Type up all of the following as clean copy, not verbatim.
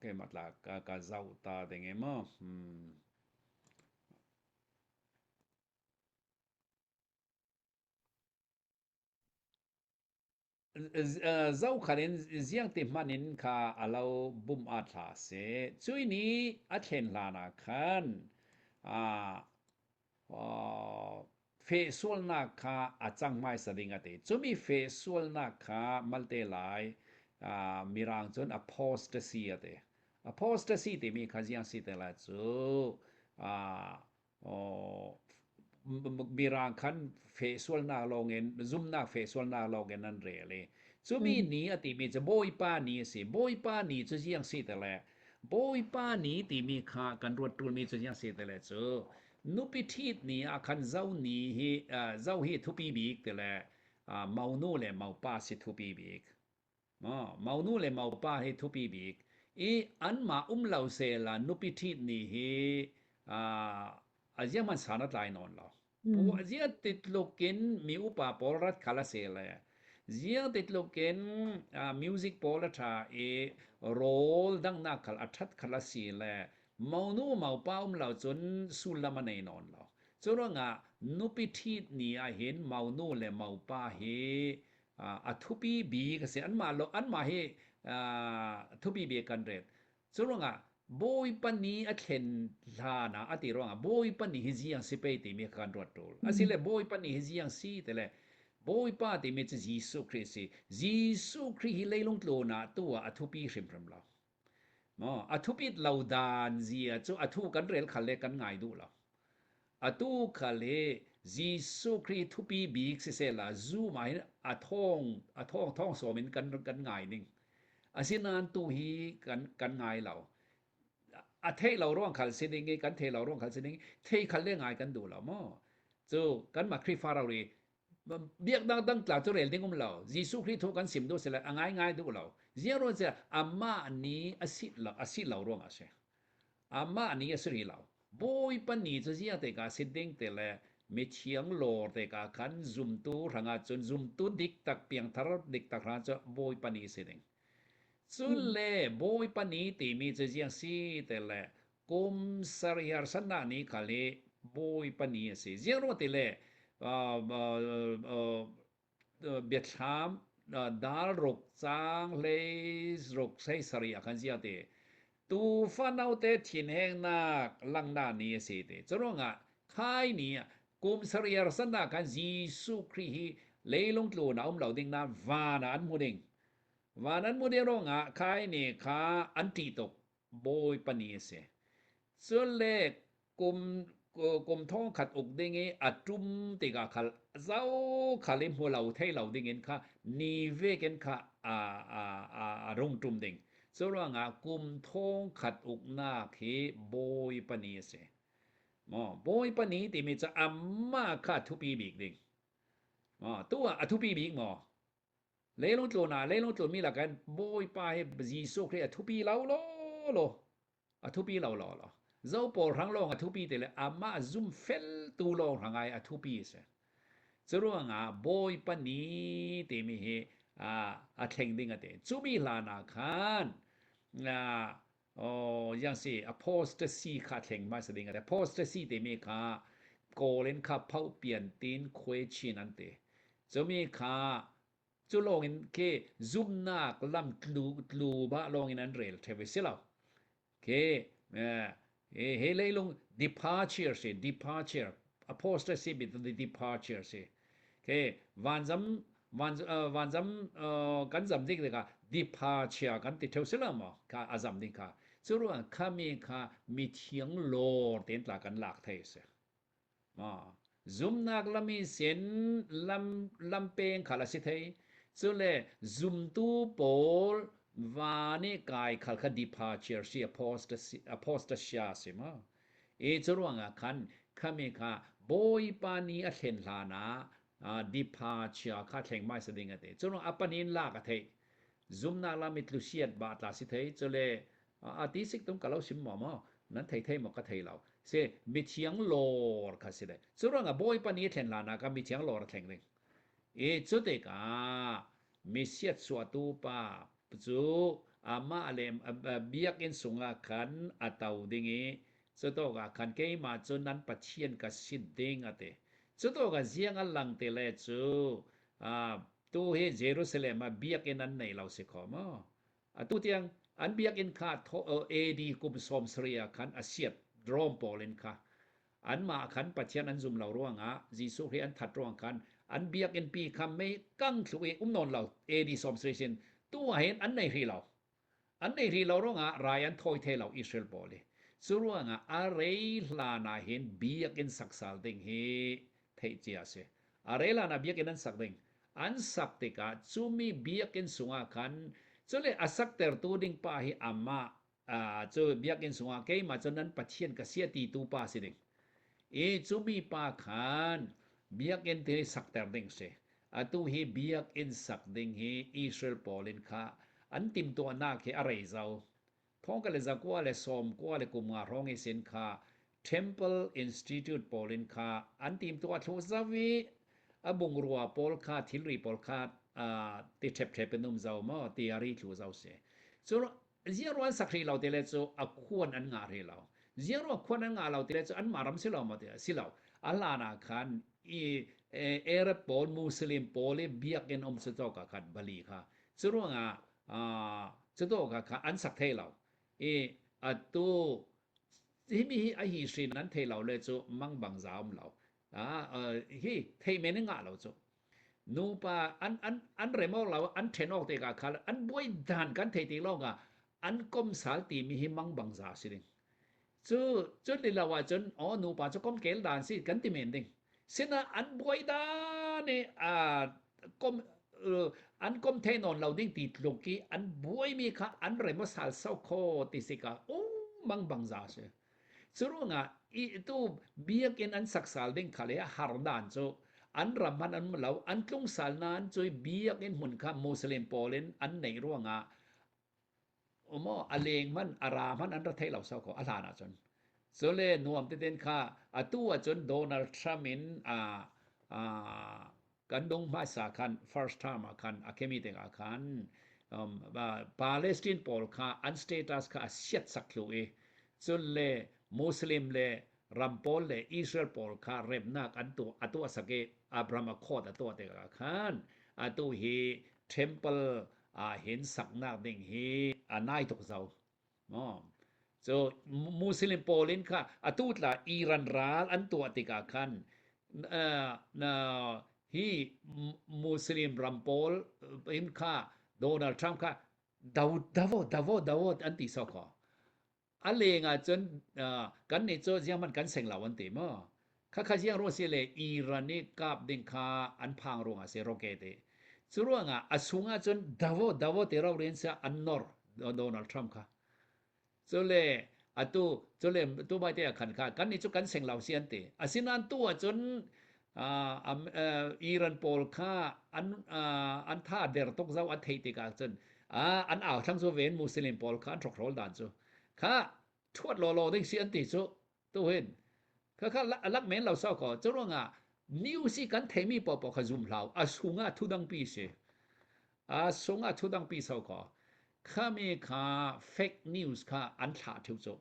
Keimah tla ka ka zoh ta ding i maw. Hmm. Zohkhan in ziangti hmanh in kha a lo bum aa thla seh. Cui nih a thlen hlan ah khan fehsualnak kha a cang hmaisa ding a ti. Cumi fehsualnak kha malte lai Mirang cun apostasy a ti. Apostasy timi kha ziang si te lai cu Mirang khan fehsualnak lawngin zumnak fehsualnak lawngin an rel i cumi ni a timi cu Bawipa ni a si. Bawipa ni cu ziang si te le Bawipa ni timi kha kan ruat ṭulmi cu ziang si te le cu nupi ṭhit ni ah khan zo ni hi zo hi thupi bik ti le monu le mopa si thupi bik. Monu le mopa hi thupi bik i anmah um lo sehla nupi ṭhit ni hi a ziahmanh san a tlai nawn lo. Ziah ti tluk in mi upa pawl rat khal a si le ziah ti tluk in music pawl a ṭha i rawl danghnak khal a ṭhat khal a si le monu mopa um lo cun sullam a nei nawn lo. Cu ruangah nupi ṭhit ni ahhin monu le mopa hi a thupi bik a si. Anmah lo anmah hi thupi bik kan ret. Cu ruangah Bawipa ni a thlen hlan ah a ti ruangah Bawipa ni hi ziang si pei timi kha kan ruat ṭul. Asile Bawipa ni hi ziang si ti le Bawipa timi cu Jesuh Khrih a si. Jesuh Khrih hi leilung tlun ah tu ah a thupi hrimhrim lo. Maw a thupit lo dan zia cu a thu kan rel khal le kan ngai duh lo. Atu khal hi Jesuh Khrih thupi bik siseh la zum ah hin a thawng a thawng thawng sawm in kan kan ngai ning. Asinain tu hi kan kan ngai lo. A theih lo ruang khal si ding i kan thei lo ruang khal si ding i thei khal le ngai kan duh lo maw? Cu kanmah Khrihfa rori biaknak dang tla cu rel ding um lo. Jesuh Khrih thu kan sim duh si le a ngai ngai duh lo. Ziang ruang si amah ni a si lo a si lo ruang ah si. Amah ni a si rih lo. Bawipa ni cu ziang te ka si ding te le mithiang lawr te ka khan zumtu hrangah cun zumtu dik tak piangthar dik tak hrangah cun Bawipa ni si ding. Cun le Bawipa ni timi cu ziang si te le kum sarih harsannak ni khal hi Bawipa ni a si. Ziang ruang ti le biathlam dal ruk caang hlei ruk hlei sarih ah khan ziang ti tuufa note thinhengnak langhnak ni a si ti. Cu ruangah khai ni ah kum sarih harsannak khan Jesuh Khrih hi leilung tlun ah um lo ding nain van ah an hmu ding. Van an hmu ding ruangah khai ni kha an ṭih tuk. Bawipa ni a si. Cun le kum kum thong khat uk ding i a ṭum tikah khal zo khal i hmu lo thei lo ding in kha ni vek in kha a, a, a, a rung ṭum ding. Cu ruangah kum thong khat uknak hi Bawipa ni a si. Maw Bawipa ni timi cu amah kha a thupi bik ding. Maw tu ah a thupi bik maw? Leilung tlun ah leilung tlunmi lakah Bawipa hi Jesuh Khrih a thupi lo law law a thupi lo law law zo pawl hrang lawng a thupi ti le amah zum feltu lawng hrang ai a thupi a si. Cu ruangah Bawipa ni timi hi a thleng ding a ti. Cumi hlan ah khan oh yang si apostasy kha thleng hmasa ding a ti. Apostasy timi kha kawl in kha pho pian tin khuai chin an ti. Cumi kha cu lawng in khi zumnak lam tlu tlu ba lawng in an rel theu i si lo. Khi he leilung departure si departure apostasy bit the departure si. Khi vanzam van vanzam kan zam dik tikah departure kan ti theu si lo maw kha a zam ding kha cu ruang khami kha mithiang lawr ten tla kan lak thei si. Zumnak lam i sin lam lampeng khal a si thei. Cule zumtu pawl van i kai khal kha departure si apostasia si ma. I cu ruangah khan khami kha Bawipa ni a thlen hlan ah departure kha thleng hmaisa ding a ti. Cu ruang a panin lak a theih. Zumnak lam i tlusiat ba tla si thei. Cule A ti sik tung ka lo sim maw maw nan thei thei maw ka thei lo si mithiang lawr kha si deh cu ruangah bawipa ni thlen hlan ah ka mithiang lawr a thleng ding i cu tikah mi siat suahtu pa cu amah le biakinn sungah khan a to ding i cutawk ah khan keimah cu nan Pathian ka si ding a ti. Cutawk ah ziang a lang ti le cu tu hi Jerusalem ah biakinn an nei lo si kho maw? Atu tiang an biakinn kha AD kum 70 ah khan a siat Rome pawl in kha Anmah khan Pathian an zum lo ruangah Jesuh Khrih an that ruang khan an biakinn pi kha mei kang thluk i um nawn lo AD 70 sin tu ah hin an nei hrih lo. An nei hrih lo ruangah rai an thawi thai lo Israel pawl hi. Cu ruangah a rei hlan ah hin biakinn sak sal ding hi theih cia a si. A rei hlan ah biakinn an sak ding. An sak tikah cumi biakinn sungah khan cule a saktertu ding pa hi amah cu biakinn sungah keimah cu nan Pathian ka si a ti tu pa si ding. I cu mi pa khan biakinn te sakter ding si. Atu hi biakinn sak ding hi Israel pawl in kha an timtuahnak hi a rei zau. Thongka le zakua le sawmkua le kum nga hrawng i sin kha Temple Institute pawl in kha an timtuah thlu zau i a bungrua pawl kha thilri pawl kha ti ṭhepṭhep in um zau maw ti a ri thlu zau si. Cu Ziangruah an sak hrih lo ti le cu a khuan an ngah hrih lo. Ziangruah khuan an ngah lo ti le cu anmah ram si lo maw ti si lo. A hlan ah khan i Arab pawl Muslim pawl i biakinn um cu tawk ah khan bali kha cu ruangah cu tawk ah kha an sak thei lo. I atu himi hi a hi hrin an thei lo le cu mangbang za um lo. Hi thei men in ngah lo cu. Nupa an an an rem awk lo an ṭhen awk tikah khan an buai dan kan theih tik lawngah an komsal timi hi mangbang za si ding. Cu cu ti lo ahcun aw nupa cu komkel dan si kan ti men ding. Sinah an buai dan i kom an kom thei nawn lo ding ti tluk i an buaimi kha an rem sal sau kho ti sikah u mangbang za si. Curuangah i tu biakinn an sak sal ding kha le har dan cu an ram hmanh an um lo an tlung sal nain cu biakinn hmun kha Muslim pawl in an neih ruangah umaw a leng hmanh a ra hmanh an ra thei lo sau ko a hlan ahcun cule nuam teten kha atu ahcun Donald Trump in a kan dong hmaisa khan first term ah khan a khemi tikah khan Palestine pawl kha an status kha a siat sak thlu i cun le Muslim le ram pawl le Israel pawl kha remnak an tuah a tuah sak i Abraham Accord a tuah tikah khan atu hi temple ah hin saknak ding hi a nai tuk zau Cu Muslim pawl in kha atu tla Iran ral an tuah tikah khan hi Muslim ram pawl in kha Donald Trump kha do davo davo davo an ti so kho. A leng ah cun kan nih cu ziang hmanh kan seng lo an ti maw? Khakha ziang ruang si le Iran i kap ding kha an phang ruangah si rocket i. Cu ruangah a sung ahcun davo davo te ro rian sia an nor Donald Trump kha. Cule atu cule tu bai te khan kha kan nih cu kan seng lo si an ti. Asinain tu ahcun Iran pawl kha an an tha der tuk zau an theih tikah cun an au thlang cu ven Muslim pawl kha an hrokhrol dan cu kha thuat law law ding si an ti cu tuhin khakha lak men lo sau ko cu ruangah news i kan theimi paohpaoh kha zum hlau a sungah thudangpi si a sungah thudangpi sau ko khami kha fake news kha an thlah theu cu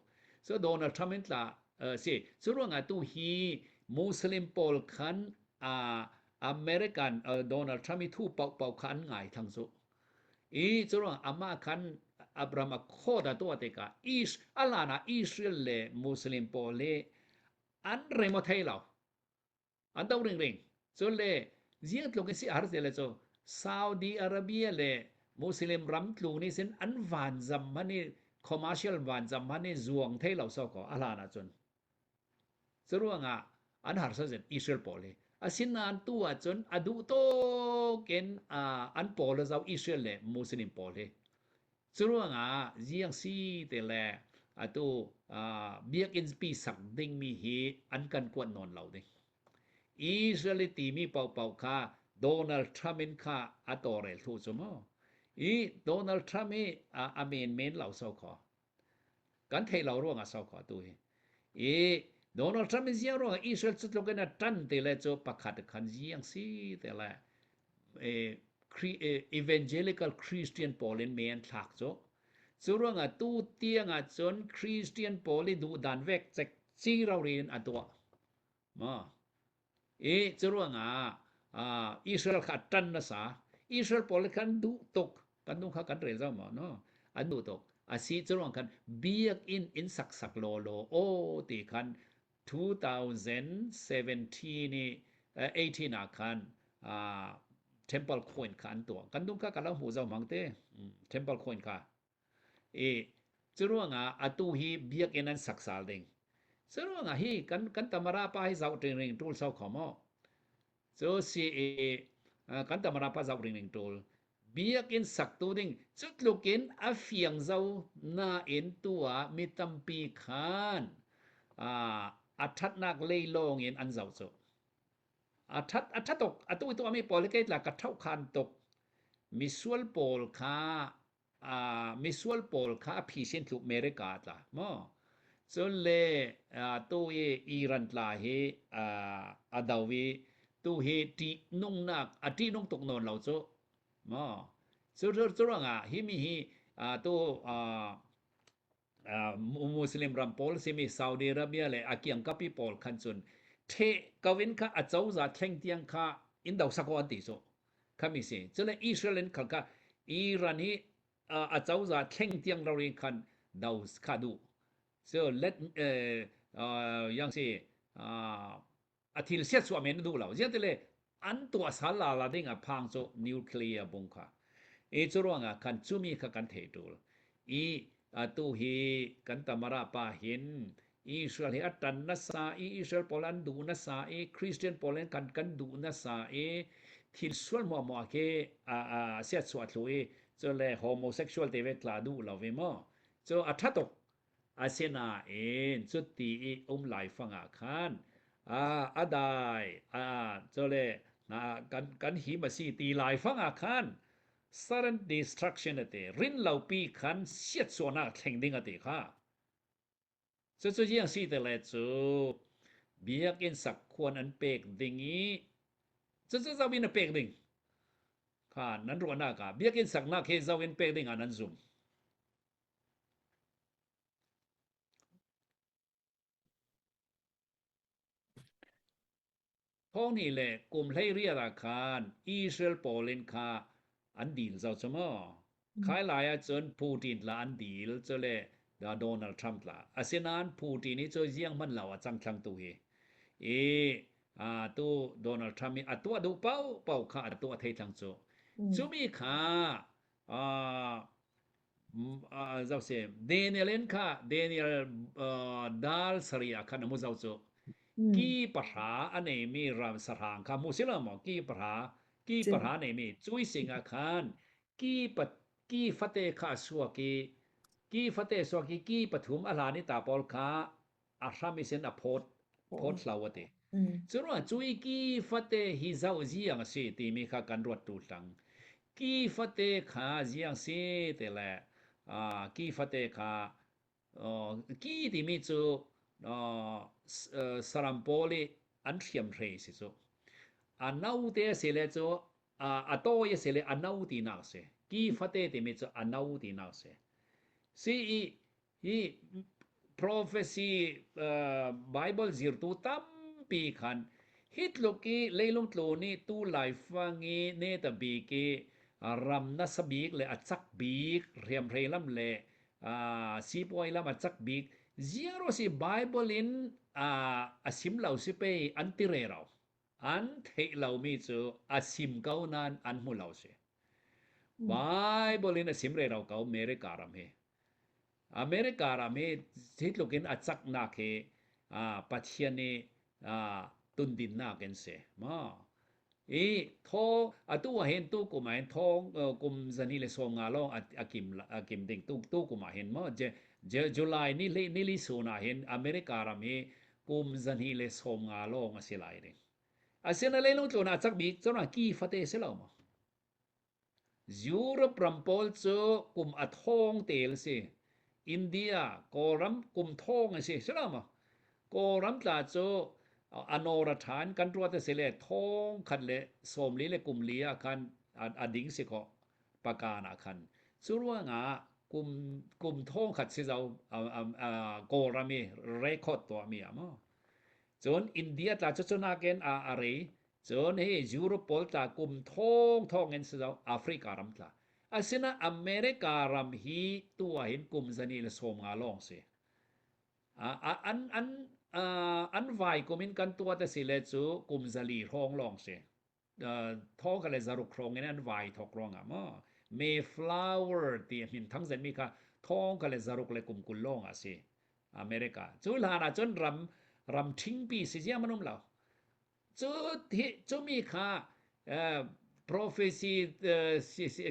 so Donald Trump in tla si cu ruangah tu hi Muslim pawl khan American Donald Trump i thu paohpaoh kha an ngai thang cu I curuang amah khan Abraham a khawt a tuah tikah Is a hlan ah Israel le Muslim pawl hi an rem aw thei lo. An do ringring. Cun le ziang tluk in si har le cu Saudi Arabia le Muslim ram tlu nih sin an vanzam han i commercial vanzam han i zuang thei lo so ko a hlan ah cun. Curuangah an harsa zet Israel pawl hi. Asinain tu ahcun a duh tawk in an pawl a zoh Israel le Muslim pawl hi. Curuangah ziang si te le atu biakinn pi sak dingmi hi an kan kuat nawn lo ding. Israel i timi paohpaoh kha Donald Trump in kha a tawlrel thlu cu mu. I Donald Trump hi a men men lo so kho. Kan theih lo ruangah sau ko atu hi. I Donald Trump in ziang ruangah Israel cu tluk in a ṭan ti le cu pakhat khan ziang si te le evangelical Christian pawl in me an thlak cu. Cu ruangah tu tiang ah cun Christian pawl i duhdan vek cek ci rori in a tuah. Ma I cu ruangah Israel kha a ṭan nasa. Israel pawl khan duh tuk. Kan nung kha kan rel zau maw? No. An duh tuk. Asi cu ruang khan biakinn in sak sak law law aw ti khan 2017 i 18 ah khan temple coin kha an tuah. Kan nung kha ka lo hmu zau mang te. Temple coin kha. I curuangah atu hi biakinn an sak sal ding. Curuangah hi kan kan tamara pa hi zoh ring tul sau kho maw? Cu si i kan tamara pa zoh ring tul. Biakinn sak tu ding cu tluk in a fiang zo nain tu ah mi tampi khan a ṭhatnak lei lawng in an zoh cu. A ṭhat a ṭha tuk. Atu i tuahmi pawl hi kei tla ka ṭhohkhan tuk. Misual pawl kha misual pawl kha a phisin tluk America a tla maw cun le tu i Iran tla hi a do i tu hi ṭihnungnak a ṭihnung tuk nawn lo cu maw cu cu ruangah hi mi hi tu Muslim ram pawl simi Saudi Arabia le a kiangkapi pawl khan cun ṭheh ko in kha a cozah thleng tiang kha in do sakaw an ti cu khami si cule Israel in khal kha Iran hi a cozah thleng tiang rori khan do kha duh so let yang si a thil siat suah men duh lo ziang tile an tuah sal la la ding a phang cu nuclear bung kha i cu ruangah khan cumi kha kan thei tul i atu hi kan tamara pa hin Israel hi a tan nasa i Israel pawl an duh nasa i Christian pawl in kan kan duh nasa i thil sual muah khi a a siat suah thlu i cule homosexual te ve tla duh lo ve mo cu a tha tuk Asinain cuti i um laifang ah khan a dai cule kan kan him a si ti laifang ah khan sudden destruction a ti rin lopi khan siatsuahnak thleng ding a ti kha. Cucu ziang si te le cu biakinn sak khuan an pek ding i cucu zoh in a pek ding kha nan ruahnak ah biakinn saknak hi zoh in pek ding ah nan zum. Thawngnih le kum 18 ah khan Israel pawl in kha an dil zau cu maw? Khai lai ahcun Putin tla an dil cu le Donald Trump tla. Asinain Putin hi cu ziang hman lo a cang thlang tu hi. I tu Donald Trump hi a tuah duh paoh paoh kha a tuah thei thlang cu. Cumi kha zoh si Daniel in kha Daniel dal sarih ah khan a mu zoh cu ki pahra a neimi ram sahrang kha mu si lo maw ki pahra ki pahra neimi cui sing ah khan ki pa ki fate kha a suak i ki fate suak i ki pathum a hlan i ta pawl kha a hram isin a phawt phawt hlo a ti. Cu ruangah cui ki fate hi zoh ziang a si timi kha kan ruat tu tlang. Ki fate kha ziang si te le ki fate kha ki timi cu saram pawl i an hriamhrei si cu. A no te a si le cu a tawi a si le a no tinak a si. Ki fate timi cu a no tinak a si. Si i Hi prophecy Bible zirtu tampi khan hi tluk i leilung tlu nih tu laifang i neta bik i ram nasa bik le a cak bik hriamhrei lam le sipuai lam a cak bik ziaro si Bible in a sim lo si pei an ti re ro an theih lomi cu a sim ko nain an hmu lo si Bible in a sim re ro ko America ram hi America ram hi hi tluk in a caknak hi Pathian nih tundinnak in si maw i thaw atu ah hin tu kum ah hin thong kum zani le 50 lawng a kim a kim ding tu tu kum ah hin maw July ni nili sun ah hin America ram hi kum zani le 50 lawng a si lai ding asina leilung tlun ah cak bik cun ki fate si lo maw Europe ram pawl cu kum a thawng te a si. India, Kawlram kum thawng a si. Si lo maw? Kawlram tla cu a nawr a ṭha in kan ruat a si le thawng khat le 40 le kum li ah khan a ding si khawh pakan ah khan. Cu ruangah. Kum kum thong khat si zo Kawlram i record tuahmi ah maw. Cun India tla cu cunakin a a rei. Cun hi Europe pawl tla kum thong thong in si zo Africa ram tla. Asina America ram hi tu ah hin kum zani le 50 lawng si. An an an vai kum in kan tuah te si le cu kum zali hrawng lawng si. Thong kha le zaruk hrawng in an vai thok ruangah maw Mayflower ti a min thang zenmi kha thong kha le zaruk le kum 20 lawng ah si America cu hlan ah cun ram ram ṭhingpi si ziam an um lo. Cu hi cumi kha prophecy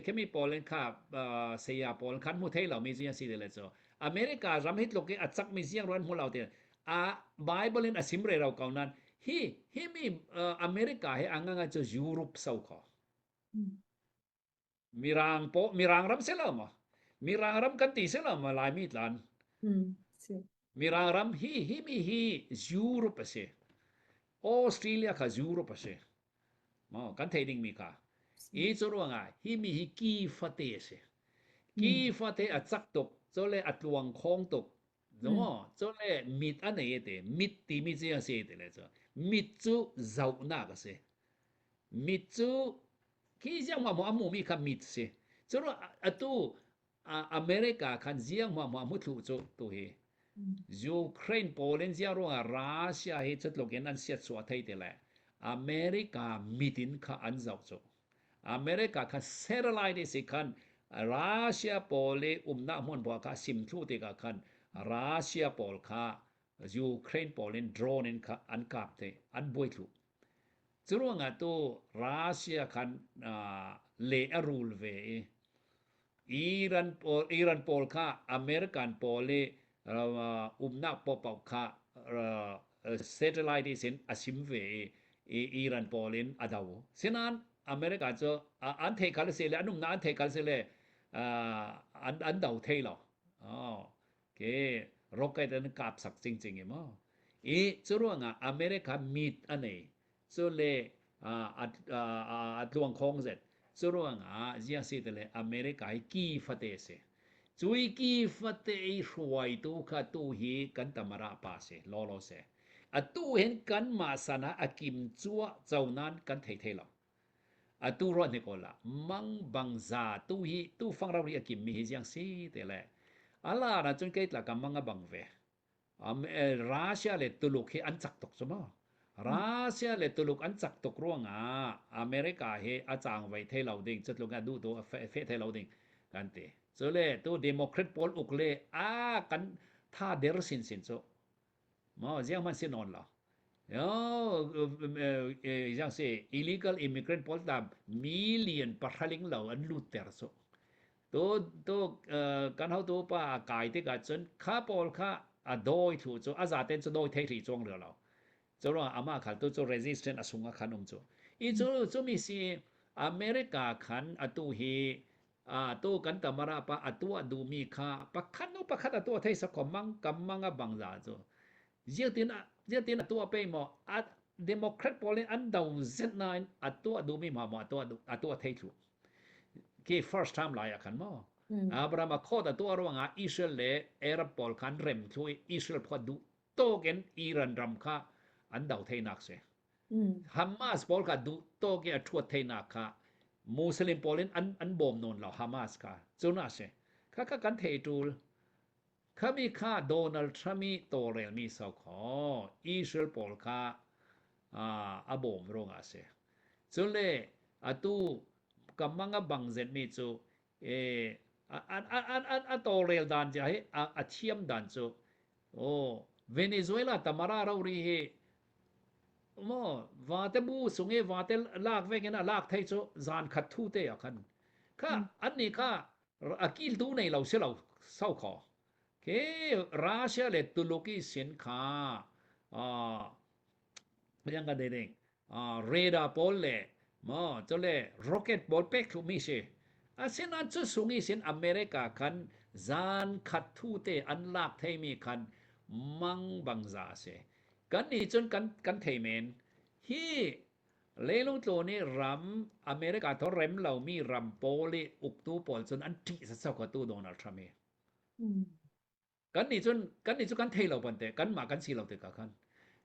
khemi pawl in kha saya pawl khan hmu thei lomi ziang si le cu America ram hi tluk i a cakmi ziang ruan hmu lo ti a Bible in a sim re ro ko nan hi hi mi America he anga nga cu Europe so kho Mirang po Mirang ram se lo ma Mirang ram kan ti se lo ma Laimi tlan Mirang ram hi hi mi hi Europe a si Australia kha Europe a si Maw kan theih dingmi kha i cu ruangah hi mi hi ki fate a si ki fate a cak tuk cole a tluang khong tuk No, cule mit a nei te, mit timi cu a si ti le cu. Mit cu zohnak a si. Mit cu khi ziang hmuah hmuah a hmumi kha mit si. Cu atu America khan ziang hmuah hmuah hmu thlu cu tu hi. Ukraine pawl in ziang ruangah Russia hi cutluk in an siat suah thei ti le America mit in kha an zoh cu. America kha satellite si khan Russia pawl i umnak hmun pawl kha sim thlu tikah khan Russia pawl kha Ukraine pawl in drone in kha an kap te an buai thlu. Cu ruangah tu Russia khan le a rul ve i Iran pawl Iran pawl kha American pawl i umnak paohpaoh kha satellite in a sim ve i Iran pawl in a do. Sinain America cu an theih khal si le an umnak an theih khal si le an an do thei lo. Oh, ke rocket an kap sak cingcing i maw. I cu ruangah America mit a nei. Cu le a tluang khong zet. Cu ruangah ziang si te le America hi ki fate si. Cui ki fate i hruaitu kha tu hi kan tamara pa si, lawlaw se. Atu hin kanmah san ah a kim cuah co nan kan thei thei lo. Atu ruah hnik la mang bang za tu hi tu fang ro ri a kim mi hi ziang si te le ala na cun kei tla ka mang a bang ve. Russia le Tuluk hi an cak tuk cu maw? Russia le Tuluk an cak tuk ruangah America hi a cang vai thei lo ding, cutluk a duh tu a fe thei lo ding kan ti. Cu le tu Democrat pawl uk le a kan tha der sin sin cu. Maw ziang man si non lo. Yo ziang si illegal immigrant pawl tam million pahraling lo an lut ter cu. Tu tu kan hotu pa a kai tikah cun kha pawl kha a dawi thlu cu a zaten cu dawi thei hrih chuang rih lo. Cu ruangah amah khal tu cu resistant a sung ah khan um cu. I cu cumi si America khan atu hi tu kan tamara pa a tuah duhmi kha pakhat nu pakhat a tuah thei sakho mang kam mang a bang za cu. Ziatin ziatin a tuah pe maw a Democrat pawl in an do zet nain a tuah duhmi ma maw a tuah a tuah thei thlu. Khi first time lai ah khan maw Abraham a khawt a tuah ruangah Israel le Arab pawl khan rem thlu i Israel phua duh tawk in Iran ram kha an do theinak si. Hamas pawl kha duh tawk i a thuat theinak kha Muslim pawl in an an bawm nawn lo Hamas kha cun a si. Kha kha kan thei tul. Khami kha Donald Trump i tawlrelmi sau khaw Israel pawl kha a bawm ruangah a si. Cun le atu ka mang a bang zetmi cu a tawlrel dan zia hi a thiam dan cu oh Venezuela tamara rori hi mo vate bu sung i vate lak vek in a lak thei cu zan khat thu te ah khan kha an nih kha a kiltu nei lo si lo sau kho ke Russia le Tuluk i sin kha yang ka ding radar pawl le maw cule rocket pawl pek thlu mi si asinain cu sung i sin America khan zan khat thu te an lak theimi khan mang bang za a si kan nih cun kan kan thei men hi. Leilung tlawn i ram America thor rem lomi ram pawl i uktu pawl cun an ṭih sasau kha tu Donald Trump hi. Kan nih cun kan nih cu kan thei lo pante kanmah kan si lo tikah khan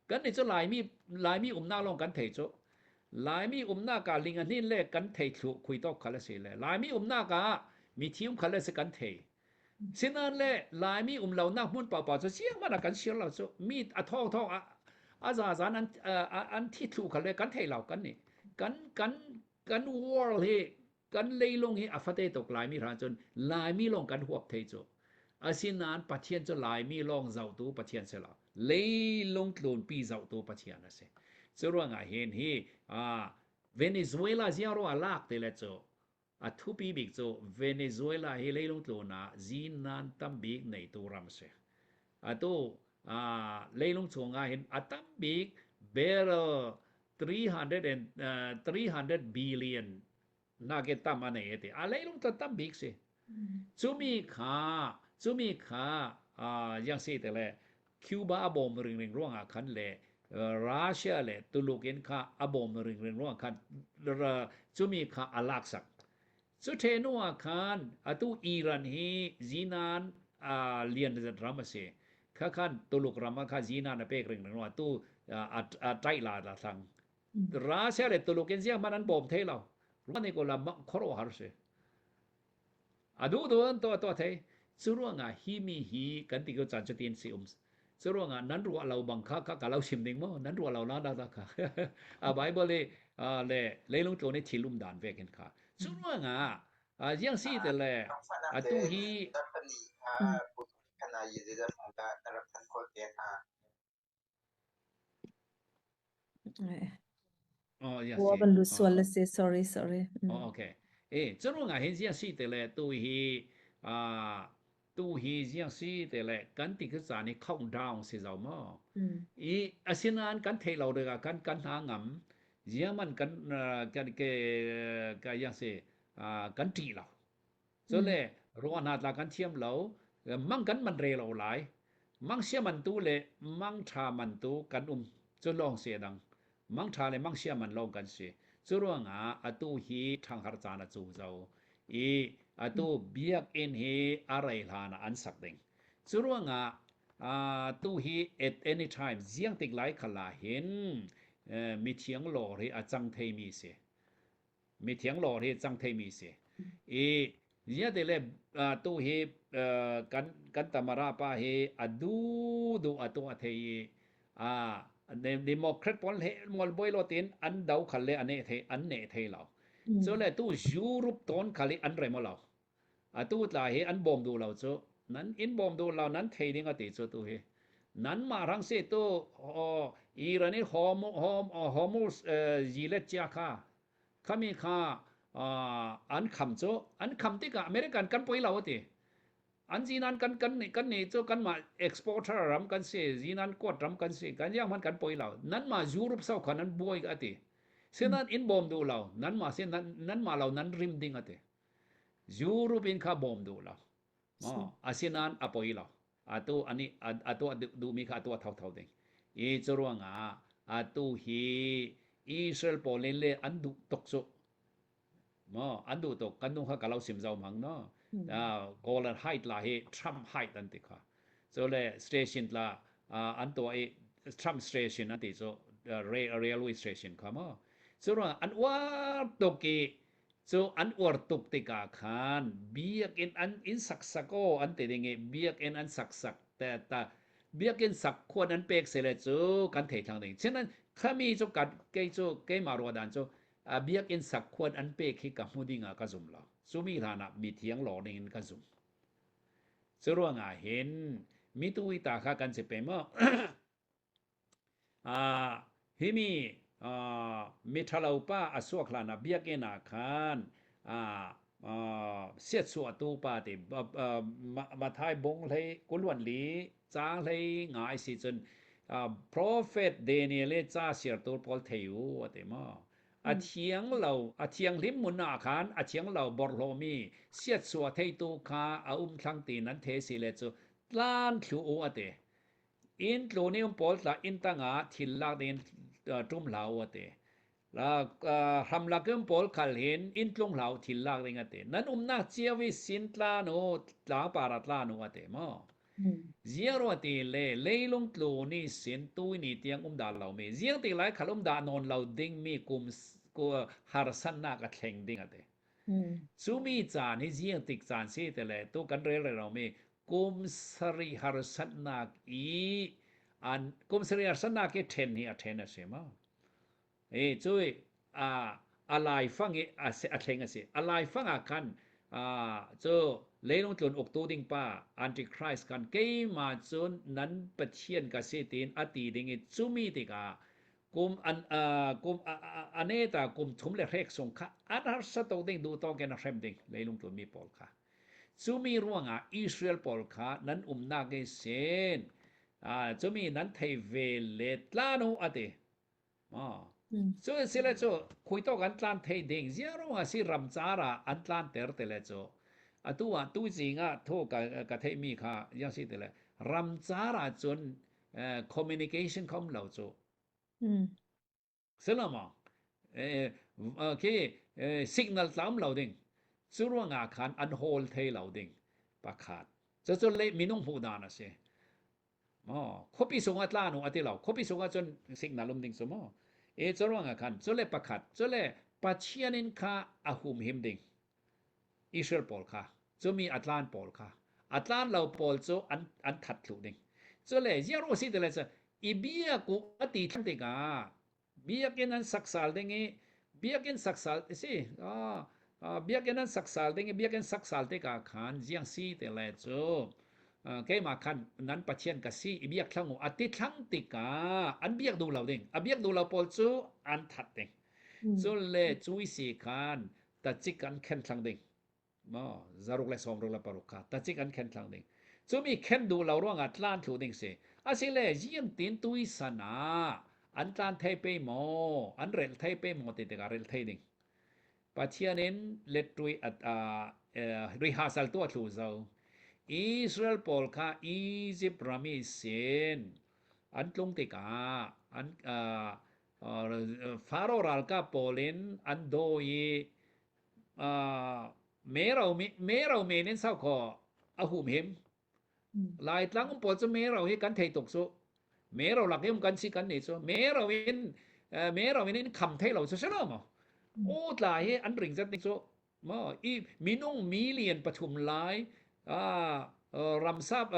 kan nih cu Laimi Laimi umnak lawng kan thei cu Laimi umnak ah ling a hnin le kan thei thlu khui tawk khal a si le Laimi umnak ah mi thium khal le si kan thei. Sinain le Laimi um lonak hmun paohpaoh cu siang hmanh ah kan sir lo cu mi a thawng thawng a a zazan an an thi thlu khal le kan thei lo kan nih kan kan kan world hi kan leilung hi a fate tuk Laimi hran cun Laimi lawng kan huap thei cu asinain Pathian cu Laimi lawng zohtu Pathian si lo leilung tlunpi zohtu Pathian a si cu ruangah hin hi Venezuela ziang ruah lak te le cu A thupi bik cu Venezuela hi leilung tlun ah zinan tambik neitu ram a si. Atu leilung chungah hin a tambik barrel 300 and, uh, 300 billion nakin tam a nei ti. A leilung tlun tambik si. Cumi kha cumi kha uh, yang si te le Cuba a bawm ringring ruangah khan le Russia le Tuluk in kha a bawm ringring ruangah khan cumi kha a laksak. Cu ṭhenu ah khan atu Iran hi zinan a lian zat ram a si. Kha khan Tuluk ram ah kha zinan a pek ringring ruangah tu a ṭaih la la thlang. Russia le Tuluk in ziang hmanh an bawm thei lo. Ruah ni ko la khuaruahhar si. A duh duh an tuah tuah thei. Cu ruangah hi mi hi kan ti ko caan cu tin si um. Cu ruangah nan ruah lo bang kha ka ka lo sim ding maw? Nan ruah lo na da da kha. A Bible i le leilung tlawn i thil um dan vek in kha. Cu ruangah ziang si te le atu hi Oh, yes, Wa ban lu sual la si sorry sorry. Oh, okay. E, cu ruangah hin ziang si te le tu hi ah tu hi ziang si te le kan ti ka caan hi countdown si zo maw. I asinain kan thei lo tikah kan kan hna ngam ziang man kan kan ke ka yang si kan ṭih lo. Cule ruah hna tla kan thiam lo, mang kan man re lo lai. Mang sia man tu le mang ṭha man tu kan um. Cu lawng si a dang. Mang ṭha le mang sia man lawng kan si. Cu ruangah atu hi ṭhanghar caan a cu zo i atu biakinn hi a rei hlan ah an sak ding. Cu ruangah tu hi at any time ziang tik lai khal ah hin mithiang lawr hi a cang theimi si. Mithiang lawr hi cang theimi si. I ziate le tu hi kan kan tamara pa hi a du du a tu a thei i a Democrat pawl he ngol boi lo tin an do khal le ane thei an ne thei lo. Cu le tu Europe ton khal i an rem lo. Atu tla hi an bawm duh lo cu. Nan in bawm duh lo nan thei ding a ti cu tu hi. Nan mah rang si tu Iran i hom hom Hormuz zilet chia kha khami kha an kham cu an kham tikah American kan poi lo a ti. An zinan kan kan nih kan nih cu kanmah exporter ram kan si zinan kuat ram kan si kan yang hman kan poi lo. Nanmah Europe sau kha nan buai a ti. Sinan in bawm duh lo nanmah si nan nanmah lo nan rim ding a ti. Europe in kha bawm duh lo. Maw asinain a poi lo. Atu ani atu duhmi kha atu a thotho ding. I cu ruangah atu hi Israel pawl in le an duh tuk cu. Maw an duh tuk kan nu kha ka lo sim zau mang no. Golan Height la hi Trump Height an ti kha. So le station tla an tuah i Trump station an ti cu railway station kha maw. Cu ruangah an uar tuk i Cu an uar tuk tikah khan biakinn an inn saksak aw an ti ding i biakinn an saksak te ta biakinn sak khuan an pek sele cu kan thei thlang ding. Chinan khami cu kan kei cu keimah ruahdan cu a biakinn sak khuan an pek hi ka hmu ding ah ka zum lo. Cumi hlan ah mithiang law ding in ka zum. Cu ruangah hin mitu i ta kha kan si pe maw? Himi miṭhalo pa a suak hlanah biakinn ah khan siatsuahtu pa ti Matthai bung hlei kuluan li caang hlei ngai si cun profet Daniel i ca siartu pawl thei u a ti maw. A thiang lo a thianghlim hmun ah khan a thiang lo borhlawmi siatsuah theitu kha a um thlang ti nan the si le cu tlan thlu u a ti. Inn tlun i um pawl tla inn tangah thil lak dingin ṭum hlah u a ti. Hramlak in pawl khal hin inn tlung hlah u thil lak ding a ti. Nan umnak cio i sin tla nu tlangpar ah tla nu a ti maw? Ziang rua ti le leilung tlu ni sin tu ni tiang um dah lo mi ziang ti lai khal um dah nawn lo ding mi kum harsannak a thleng ding a ti. Cu mi caan hi ziang tik caan si te le tu kan rel rel lo mi kum sarih harsatnak i an kum sarih harsatnak i then hi a then a si maw? E cu a a laifang i a a thleng a si. A laifang ah khan cu leilung tlun uktu ding pa Antichrist khan keimah cun nan Pathian ka si tiin a ti ding i cumi tikah kum an kum aneta kum thum le hrek sung kha an harsa tuk ding duh tawk in a hrem ding leilung tlun mi pawl kha. Cumi ruangah Israel pawl kha nan umnak i sin cumi nan thei ve le tlan u a ti. Cu si le cu khuitawk an tlan thei ding ziarung ah si ramcar ah an tlan ter te le cu atu ah tuzing ah thu ka ka theih mi kha yang si te le ramcar ah cun communication khom lo cu. Silama khi signal tlam lo ding cu ruangah khan an hawl thei lo ding pakhat cucu le minung hmuh dan a si. Maw khuapi sungah tla nu a ti lo. Khuapi sungah cun signal um ding cu maw. E cu ruangah khan cule pakhat cule Pathian in kha a humhim ding. Israel pawl kha cumi a tlan pawl kha a tlan lo pawl cu an an that thlu ding. Cule ziar si tile cu i biak u a ti thlang tikah Biakinn an sak sal ding i biakinn sak sal si biakinn an sak sal ding i biakinn sak sal tikah khan ziang si te le cu keimah khan nan Pathian ka si i biak thlang u a ti thlang tikah an biak duh lo ding a biak duh lo pawl cu an that ding cun le cui si khan tacik an khen thlang ding maw zaruk le sawmruk le paruk kha tacik an khen thlang ding cumi khen duh lo ruangah tlan thlu ding si asile ziang tin tui san ah an tlan thei pe maw an relh thei pe maw ti tikah relh thei ding Pathian in lettui at rehearsal tu a thlu zo Israel pawl kha Egypt rami sin an tlung tikah an Pharaoh ralkap pawl in an dawi i Mero men in sau khaw a humhim. Laitlang um pawl cu mero hi kan thei tuk cu. Mero lak um kan si kan nih cu. Mero in mero in in kham thei lo cu si lo maw? U tla hi an ring zat ning cu maw i minung million pathum lai ramsap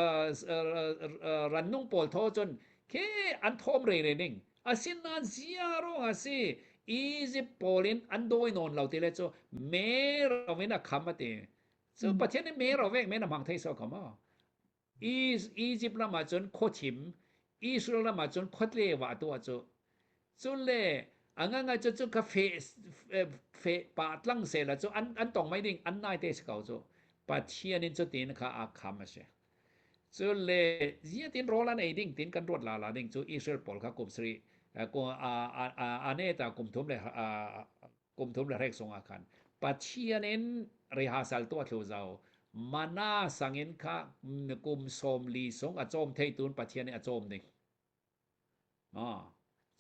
rannung pawl thaw cun khi an thawm re re ning Asinain zia ruangah a si Egypt pawl in an dawi nawn lo ti le cu mero in a kham a ti. Cu Pathian nih mero vek men a hmang thei so kha maw? Egypt ram ah cun khuachim, Israel ram ah cun khuatle wa tu ah cu. Cun le a ngangai cu cu ka fe fe pa tlang se la cu an an tong mai ding an nai te si ko cu. Pathian in cutin kha a kham a si. Cun le ziatin rawl an ei ding tin kan ruat la la ding cu Israel pawl kha kum sarih ane ta kum thum le kum thum le hrek sung ah khan Pathian in rehearsal tuah thlu zau mana sangin kha kum sawm li sung a cawm thei tun Pathian in a cawm ding.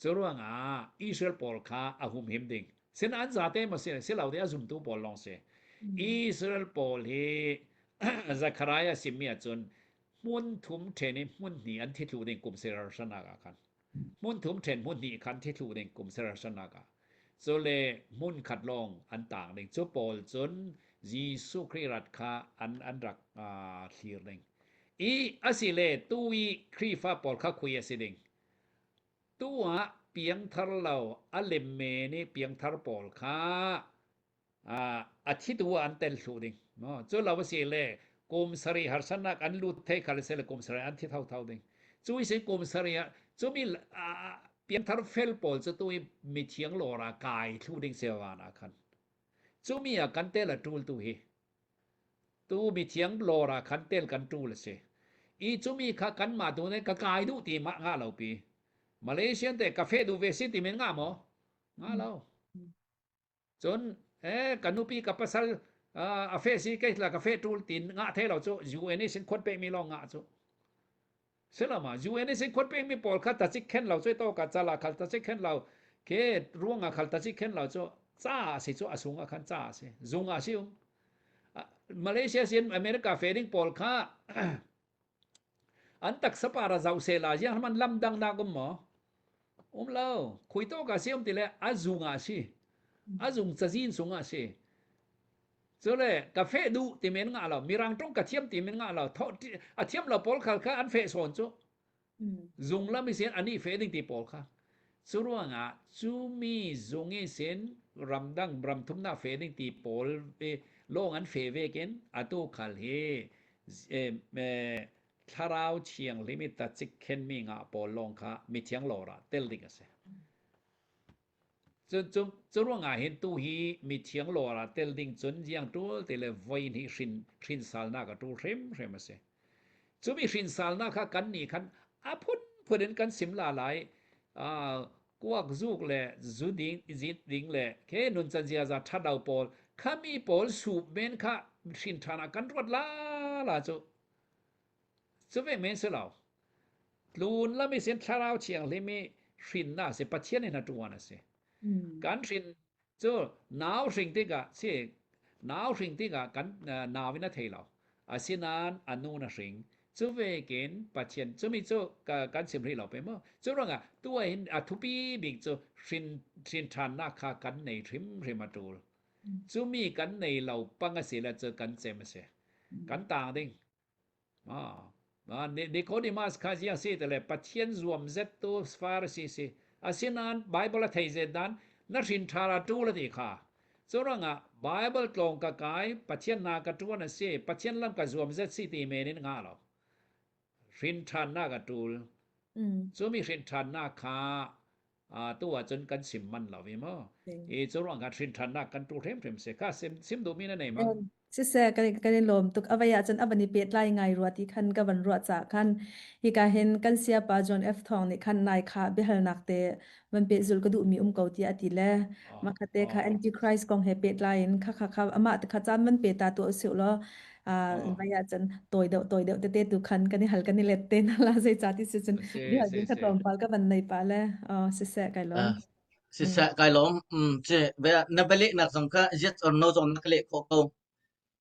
Cu ruangah Israel pawl kha a humhim ding. Sin an zate maw si si lo de a zumtu pawl lawng si. Israel pawl hi Zechariah simmi ahcun hmun thum then i hmun hnih an thi thlu ding kum serarsanak ah khan. Hmun thum then hmun hnih khan thi thlu ding kum serarsanak ah. Cu le hmun khat lawng an tang ding. Cu pawl cun Jesuh Khrih rat kha an an rak thlir ding. I asile tu i Khrihfa pawl kha khui a si ding. Tu ah piangthar lo a lem men i piangthar pawl kha a thitu ah an tel thlu ding. No, cu lo a si le kum sarih harsatnak an lut thei khal se le kum sarih an thi thotho ding. Cu i sin kum sarih ah cumi piangthar fel pawl cu tu i mithiang lawr ah kai thlu ding se van ah khan. Cumi ah kan tel a tul tu hi. Tu mithiang lawr ah khan tel kan ṭul a si. I cumi kha kanmah tu nih ka kai duh ti mah ngah lo pi. Malaysian te ka feh duh ve si ti men ngah maw? Ngah lo. Cun eh ka nupi ka pasal a fe si kei la ka fe ṭul tin ngah thei lo cu UN i sin khuat pekmi lawng ngah cu. Silama UN i sin khuat pekmi pawl kha tacik khen lo cu to ka cala khal tacik khen lo. Ke ruang ah khal taci khen lo cu ca a si cu a sung ah khan ca a si. Zung ah si um. Malaysia sin America feding pawl kha an taksa para zau se la jiang man lam dang nak um maw? Um lo. Khui to ka si um ti le a zung ah si. A zung cazin sung ah si. Cule ka feh duh ti men ngah lo. Mirang tong ka thiam ti men ngah lo. A thiam lo pawl khal kha an feh sawn cu. Zung lam i sin an i fe ding ti pawl kha. Cu ruangah cu mi zung i sin ramdang ramthumnak fe ding ti pawl lawng an fe vekin atu khal hi thlarau thianghlim i tacik khenmi nga pawl lawng kha mithiang lawr ah tel ding a si. Cu ruangah hin tu hi mithiang lawr ah tel ding cun ziang ṭul ti le voi hnih hrin hrinsalnak a ṭul hrimhrim a si. Cu mi hrinsalnak kha kannih khan a phunphun in kan sim la lai. Kuak zuk le zu ding, zit ding le ke nuncan ziaza ṭhalo pawl kha mi pawl sup men kha hrin ṭhan ah kan ruat la la cu. Cu ve men si lo. Tlun lam i sin Thlarau Thianghlim i hrinnak a si, Pathian in a ṭuan a si. Kan hrin cu nau hring tikah si nau hring tikah kan nau in a thei lo. Asinain a nu na hring. Cu vekin Pathian cumi cu kan chim rih lo pe maw? Cu ruangah tu ah hin a thupi bik cu hrin hrin ṭhannak kha kan nei hrimhrim a ṭul. Cumi kan nei lo pang a si le cu kan cem a si. Kan tang ding. Nicodemus kha ziang si tile Pathian zuam zettu Pharisee si. Asinain Bible a thei zet dan na hrin ṭha la ṭul a ti kha. Cu ruangah Bible tlawng ka kai, Pathian hna ka ṭuan a si, Pathian lam ka zuam zet si ti men in ngah lo. Hrin ṭhannak a ṭul. Cu mi hrin ṭhannak kha tu ahcun kan sim man lo i maw i cu ruang khan hrin ṭhannak kan tu hrimhrim si kha sim sim duhmi na nei ma? Siseh kan kan i lawm tuk avei ahcun a van i pehtlai ngai rua ti khan ka van ruah caah khan hika hin kan siapa John F Thawng nih khan nai kha biahalnak te van pehzulh ka duhmi um ko tiah a ti le makha te kha Antichrist kong he pehtlai in kha kha kha amah te kha caan van pe ta tu usih law vai ahcun tawi deuh tawi deuh tete tu khan kan i hal kan i let te na la zei ca ti si cun Si bihal si ding kha si tlawmpal ka van nei pa le siseh kai lawm. Siseh kai lawm. Ci na bialehnak zong kha yes or no zong na ka leh khawh ko.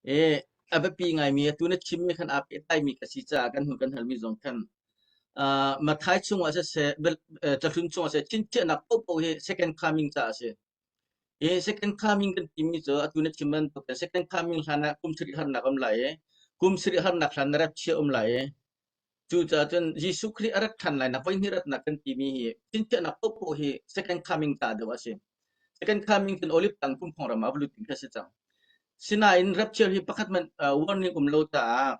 E a biapi ngaimi atu na chimmi khan aa pehtlaimi ka si caah kan hnu kan halmi zong khan Mathai chungah siseh cahlun chungah siseh chinchiahnak paohpaoh hi second coming caah a si. Hi second coming kan timi cu atu na chim bantuk in second coming hlan ah kum sarih harnak um lai i kum sarih harnak hlan na rapchia um lai i cucaah cun Jesuh Khrih a rat ṭhan lai nak voihnih ratnak kan timi hi chinchiahnak paohpaoh hi second coming ca deuh a si. Second coming cun Olive tlang kum thong ram ah va lut ding kha si cang. Sinain rapture hi pakhat hmanh warning um lo caah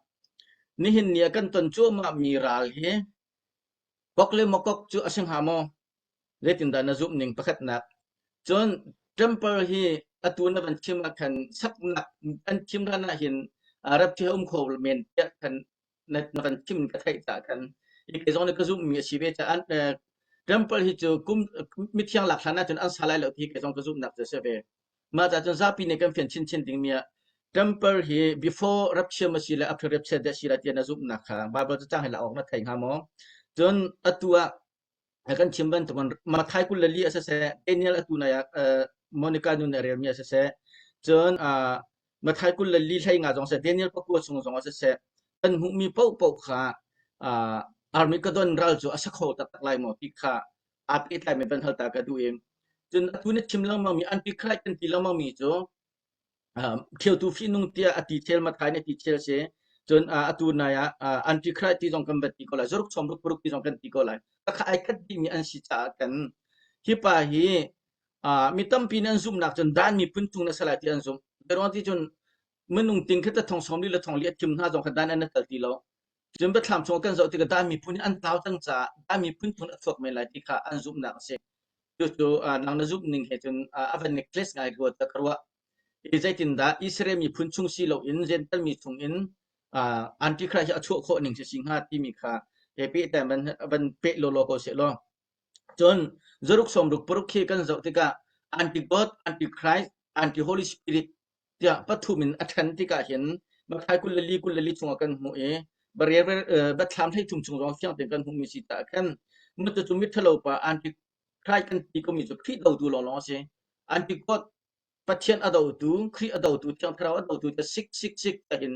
nihin ni ah kan ton cuahmah mi ral hi kok le mokok cu a si hnga maw? Zeitindah na zumh ning pakhatnak? Cun temple hi atu na van chim ah khan saknak an thim hlan ah hin rapthi a um kho men tiah khan na, na van chim ka theih caah khan hi kei zong nih ka zumhmi a si ve caah temple hi cu kum mithiang lak hlan ahcun an sa lai lo ti kei zong ka zumhnak cu a si ve. Mah caah cun zapi nih kan fian chinchin dingmi ah temple hi before rapture a si le after rapture dah si lai tiah na zumhnak kha Bible cacang he la awk na thei hnga maw? Cun atu ah kan chim bantukin Matthai 24 a siseh, Daniel atu nai ah Monica nu nih a relmi a siseh, cun Matthai 24 hlei nga zong seh, Daniel pakua chung zong a siseh, kan hmuhmi paohpaoh kha Armageddon ral cu a sa kho taktak lai maw ti kha aa pehtlaimi van hal ta ka duh i cun atu na chim lengmangmi Antichrist kan ti lengmangmi cu Ṭhiotu fihnung tiah a ti ṭhel Matthai nih a ti ṭhel si. Cun atu nai ah Antichrist ti zong kan van ti ko lai. Zaruk sawm ruk paruk ti zong kan ti ko lai. Pakhat ai khat dihmi an si caah kan hi pa hi mi tampi nih an zumhnak cun Dan miphun chung na si lai ti an zumh. Zeiruang ti cun minung ting khat le thong sawm li le thong li a thim hna zong kha Dan an tal ti lo. Cun biathlam chung kan zoh tikah Dan miphun hi an tlau cang caah Dan miphun chung a chuak men lai ti kha an zumhnak a si. Cucu nang na zumh ning he cun a van necklace ngai rua tiah ka ruah. I zeitindah Israel miphun chung si loin Jentail mi chungin Antichrist hi a chuah khawh ning si si hnga timi kha he pehtlai van, van peh lawlaw ko seh law. Cun zaruk sawmruk paruk khi kan zoh tikah Anti-God, Antichrist, Anti-Holy Spirit tiah pathum in a ṭhen tikah hin Matthai 24 24 chungah kan hmuh i Biathlam 13 chung zong fiang tein kan hmuhmi si caah khan cucu miṭhalo pa anti. Christ kan ti komi cu Khrih dotu lawnglawng a si. Anti-God Pathian a dotu, Khrih a dotu, Thiang Thlarau a dotu te sik sik sik hin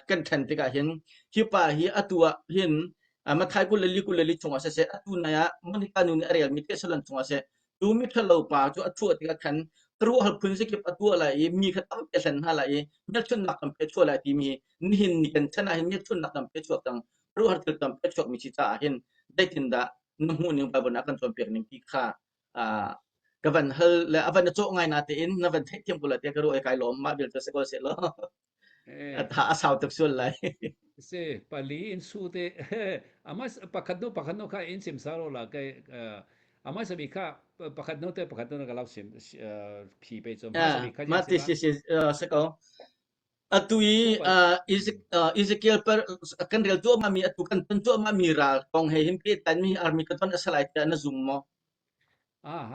kan ṭhen tikah hin hi pa hi atu ah hin Matthai 24 24 chungah siseh atu nai ah Monica nu nih a relmi Thessalon chungah siseh tu miṭhalo pa cu a chuah tikah khan khuaruahhar phun zakip a tuah lai i mi kha tampi a hlen hna lai i hmelchunhnak tampi a chuah lai timi nihin ni kan chan ah hin hmelchunhnak tampi a chuak cang khuaruahhar thil tampi a chuakmi si caah hin zeitindah na hmuh ning Bible nih a kan cawnpiak ning ti kha ka van hal le a van na cawh ngai na tein na van theihthiam ko la tiah ka ruah i kai lawm mah vial cu si ko seh law a tha a sau tuk sual lai. Si pali in su te ama pakhat nu pakhat nu kha in sim saro la ke ama sabi kha pakhat nu te pakhat nu ka lau sim phi pe chom ma sabi kha ma ti si si se ko atu i Ezekiel per kan rel cuahmah mi atu kan ton cuahmah mi ral kong he hin pe tan mi army ka ton asalai tiah na zum maw? Ah,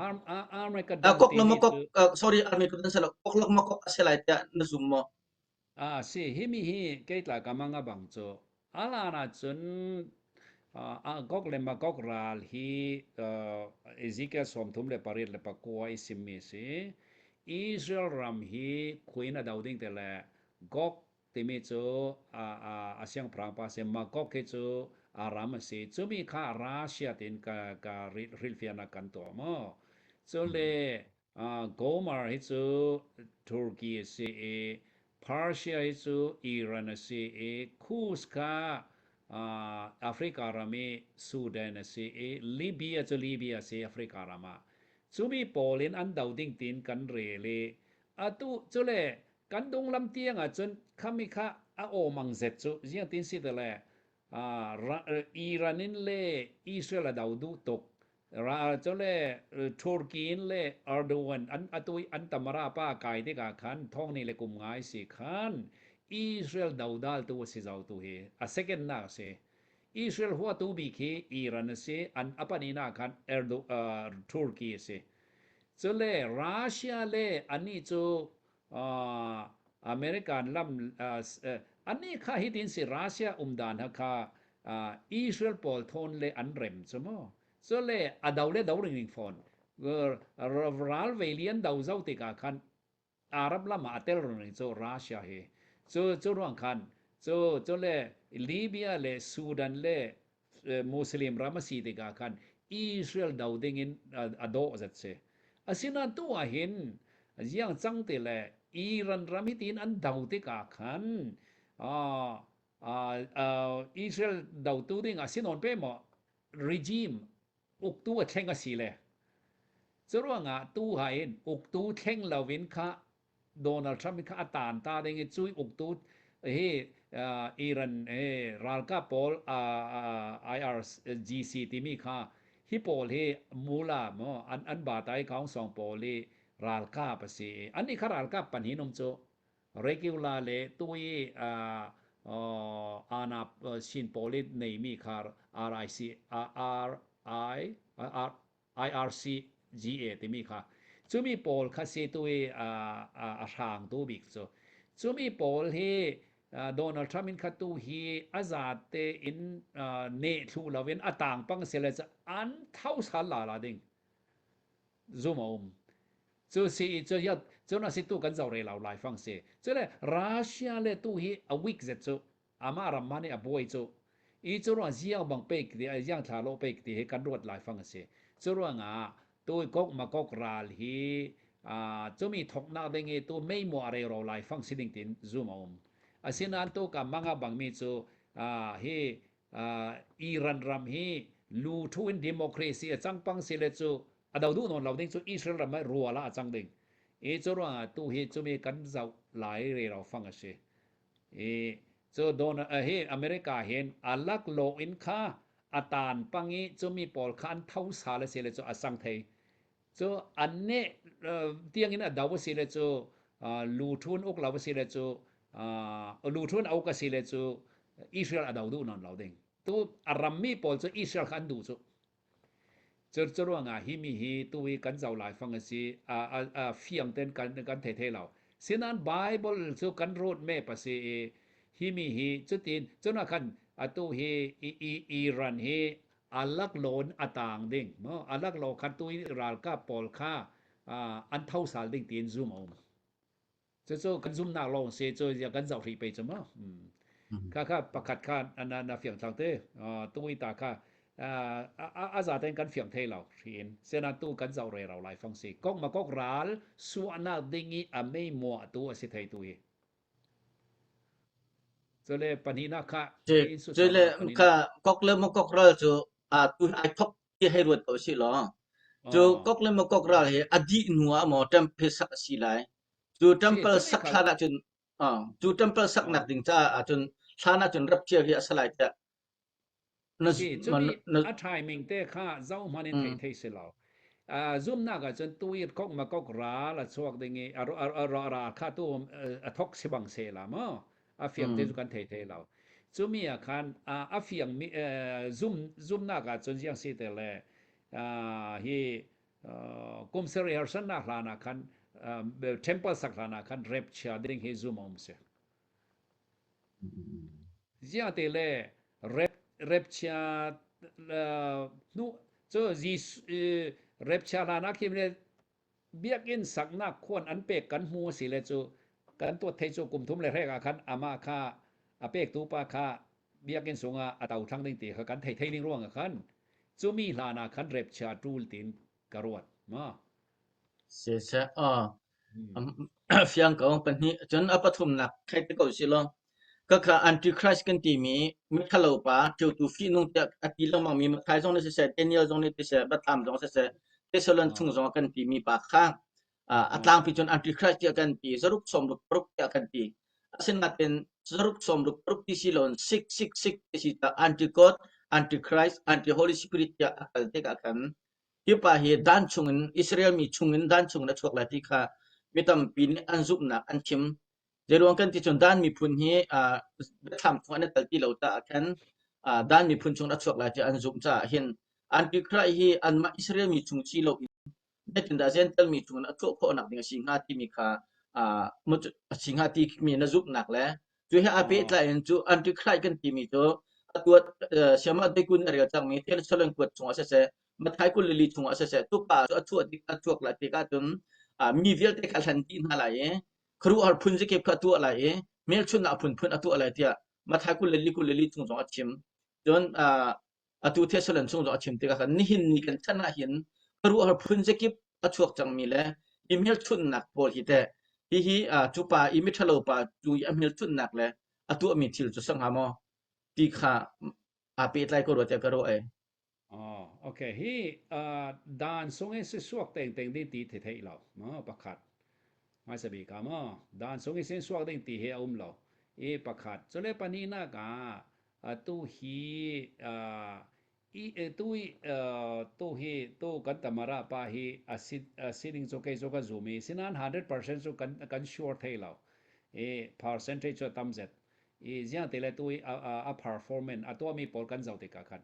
Armageddon Kok timi makok cu sorry Armageddon salo kok lok makok asalai tiah na zum maw? Ah si hi mi hi keitla ka manga bang cu alan ahcun Gog le Magog ral hi Ezekiel 38 i simmi si. Israel ram hi khuin a do ding te le Gog timi cu a siangpahrang pa si Magog hi cu a ram a si. Cumi kha Russia tin ka ka hrilhfiahnak kan tuah maw. Cule Gomer hi cu Turkey a si i Persia hi cu Iran a si i Kus kha Africa ram i Sudan a si i Libya cu Libya a si Africa ram ah. Cumi pawl in an do ding tiin kan rel i atu cule kan dunglam tiang ahcun khami kha a awmang zet cu ziang tin si tile Iran in le Israel a do duh tuk Cule Turkey in le Erdogan an atu i an tamara pa kai tikah khan thong ni le kum ngai si khan Israel dodaltu a si zotu hi a second nak a si. Israel huatu bik hi Iran a si, an a pahnihnak khan Erdo, uh, Turkey a si. Cule Russia le anih cu uh, American lam uh, anih kha hitin si Russia umdan ha kha uh, Israel pawl thawn le an rem cu mu. Cule a do le do ring ring fawn. Ral vei an do zo tikah khan Arab lam ah a tel ring ring cu Russia hi. Cu cu ruang khan cu cule Libya le Sudan le Muslim ram a si tikah khan Israel do ding in a dawh zat si. Asinain tu ah hin ziang cang ti le Iran ram hi tiin an do tikah khan Israel dotu ding ah si nawn pe maw regime uktu a thleng a si le curuangah tu ha in uktu thleng loin kha Donald Trump kha a tan ta ding i cui uktu hi Iran ralkap pawl IRGC timi kha hi pawl hi mula maw an an batai kaung song pawl hi ralkap a si i annih kha ralkap pan hin um cu regular le tui ana sin pawl i neimi kha RIC R I R IRCGA timi kha cumi pawl kha si tu i a hrang tu bik cu cumi pawl hi Donald Trump in kha tu hi a zate in neh thlu loin a tang pang sile an tho sal la la ding zum a um cu si i cu ya cun a si tu kan zo re lo lai fang si cu le Russia le tu hi a weak zet cu amah ram ma nih a buai cu i cu ruang ziang bang pek ti ziang thla lo pek ti hi kan ruat lai fang a si cu ruangah tu kok makok ral hi cumi thoknak ding i tu mei mu a rei ro lai fang si ding tin zum a um asinain tu ka manga bang mi cu hi Iran ram hi lu thu in democracy a cang pang si le cu a do duh nawn lo ding cu Israel ram ah rual ah a cang ding i cu ruangah tu hi cumi kan zoh lai re ro fang a si i cu don hi America hin a laklawh in kha a tan pang i cumi pawl kha an tho sal a si le cu a sang thei cu an ne tiang in a do a si le cu lu thun uk lo a si le cu lu thun a uk a si le cu Israel a do duh non lo ding tu a rammi pawl cu Israel kha an duh cu Cu ruangah hi mi hi tu hi kan zoh lai fang a si a fiang ten kan kan thei thei lo. Sinain Bible cu kan road map a si i hi mi hi cutin cun ah khan atu hi Iran hi A laklawh in a taang ding maw? A laklawh khan tu in ralkap pawl kha an tho sal ding tiin zum a um. Cucu kan zumnak lawng si cu kan zoh hrih pe cu maw? Kha kha pakhat kha na na fiang thlang te tu i ta kha a za ten kan fiang thei lo hrin senan tu kan zoh re ro lai fang si kok ma kok ral suahnak ding i a mei mua tu a si thei tu hi Cule pahnihnak kha Cule kha kok le makok ral cu tu ai thok ti hei ruat ko si law cu kok le makok ral hi a dih hnu ah maw temple sak a si lai cu temple sak hlan ahcun cu temple saknak ding caah ahcun hlan ahcun rapchia hi a si lai tiah Na Si, cumi a timing te kha zohhmanh in theih thei si lo. Zumnak ahcun tuir kok makok ral a chuak ding i a ral kha tu a thok si bang se la maw? A fiang te cu kan thei thei lo. Cumi ah khan a fiang mi zum zumnak ahcun ziang si te le hi kum sarih harsannak hlan ah khan temple sak hlan ah khan rep chia ding hi zum a um si. Ziah te le rep repchia hnu cu repchia hlan ah khin le biakinn saknak khuan an pek kan hmu a si le cu kan tuat thei cu kum thum le hrek ah khan amah kha a pektu pa kha biakinn sungah a to thlang ding ti kha kan thei thei ding ruang ah khan cumi hlan ah khan repchia ṭul tin ka ruat ma. Siseh, aw, fiang ko pahnih cun a pathumnak thei te ko si law khakha Antichrist kan timi miṭhalo pa ṭhiotu fihnung tiah a ti lengmangmi Matthai zong nih siseh, Daniel zong nih siseh, Biathlam zong siseh, Thessalon chung zong ah kan timi pa kha a tlangpi cun Antichrist tiah kan ti, zaruk sawmruk paruk tiah kan ti. Asinain zaruk sawmruk paruk ti si loin 666 ti si caah Anti-God, Antichrist, Anti-Holy Spirit tiah a kal tikah khan Hi pa hi Dan chungin Israel mi chungin Dan chungin a chuak lai ti kha mi tampi nih an zumhnak an chim. Zeiruang kan ti cun Dan miphun hi uh, biathlam chung an i tel ti lo caah khan uh, Dan miphun chung a chuak lai ti an zumh caah hin Antichrist hi anmah Israel mi chung si loin zeitindah Gentile mi chungin a chuah khawhnak ding a si hnga timi kha uh, a si hnga timi na zumhnak le Cu he aa pehtlai in cu Antichrist kan timi cu a tuat siamah deikun a rel cangmi Jerusalem kuat chungah siseh, Matthai 22 chungah siseh, cu pa cu a chuah tik a chuak lai tikah cun mi vialte kha a hlen dih hna lai i khuaruahhar phun zakip kha a tuah lai i hmelchunhnak a phunphun a tuah lai tiah Matthai 22 22 chung zong a chim. Cun Atu Thessalon chung zong a chim tikah khan nihin ni kan chan ah hin khuaruahhar phun zakip a chuak cangmi le hi hmelchunhnak pawl hi teh hihi cu pa i miṭhalo pa cu i a hmelchunhnak le a tuahmi thil cu si hnga maw ti kha aa pehtlai ko rua tiah ka ruah ei. Oh, okay. Hi uh, dan sung in si suak teng teng ding ti the thei lo ma pakhat. Hmaisa bik ah maw dan sung in sin suak ding ti he a um lo. I pakhat. Cule pahnihnak ah Atu hi i tu i tu hi tu kan Tamara pa hi a si a sining cu kei cu ka zum i sinan 100% cu kan kan sure thei lo i percentage cu tam zet i ziang te le tu i a a performance a tuahmi pawl kan zoh tikah khan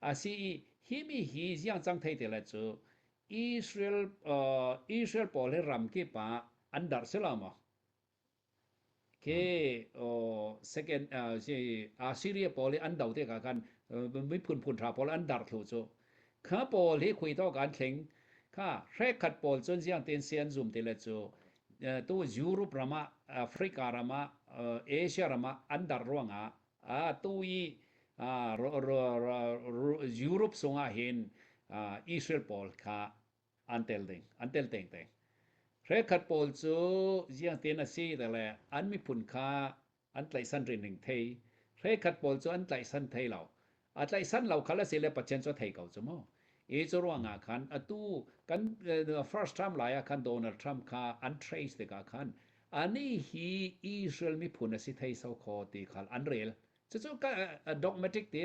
a si i hi mi hi ziang cang thei te le cu Israel uh, Israel pawl hi ram kip ah an darh si lo maw Khi second Assyria pawl i an do tikah khan miphun phun hra pawl an darh thlu cu. Kha pawl hi khui tawk an thleng. Kha hrekhat pawl cun ziang tin si an zum ti le cu tu Europe ram ah Africa ram ah Asia ram ah an darh ruangah tu i Europe sungah hin Israel pawl kha an tel ding an tel tengteng. Hrekhat pawl cu ziangtin a si te le an miphun kha an tlaihsan rin ning thei. Hrekhat pawl cu an tlaihsan thei lo. A tlaihsan lo khal a si le Pathian cu a thei ko cu mu. I cu ruangah khan atu kan first term lai ah khan Donald Trump kha an trace tikah khan ani hi Israel miphun a si thei so kho ti khal an rel. Cucu ka dogmatic ti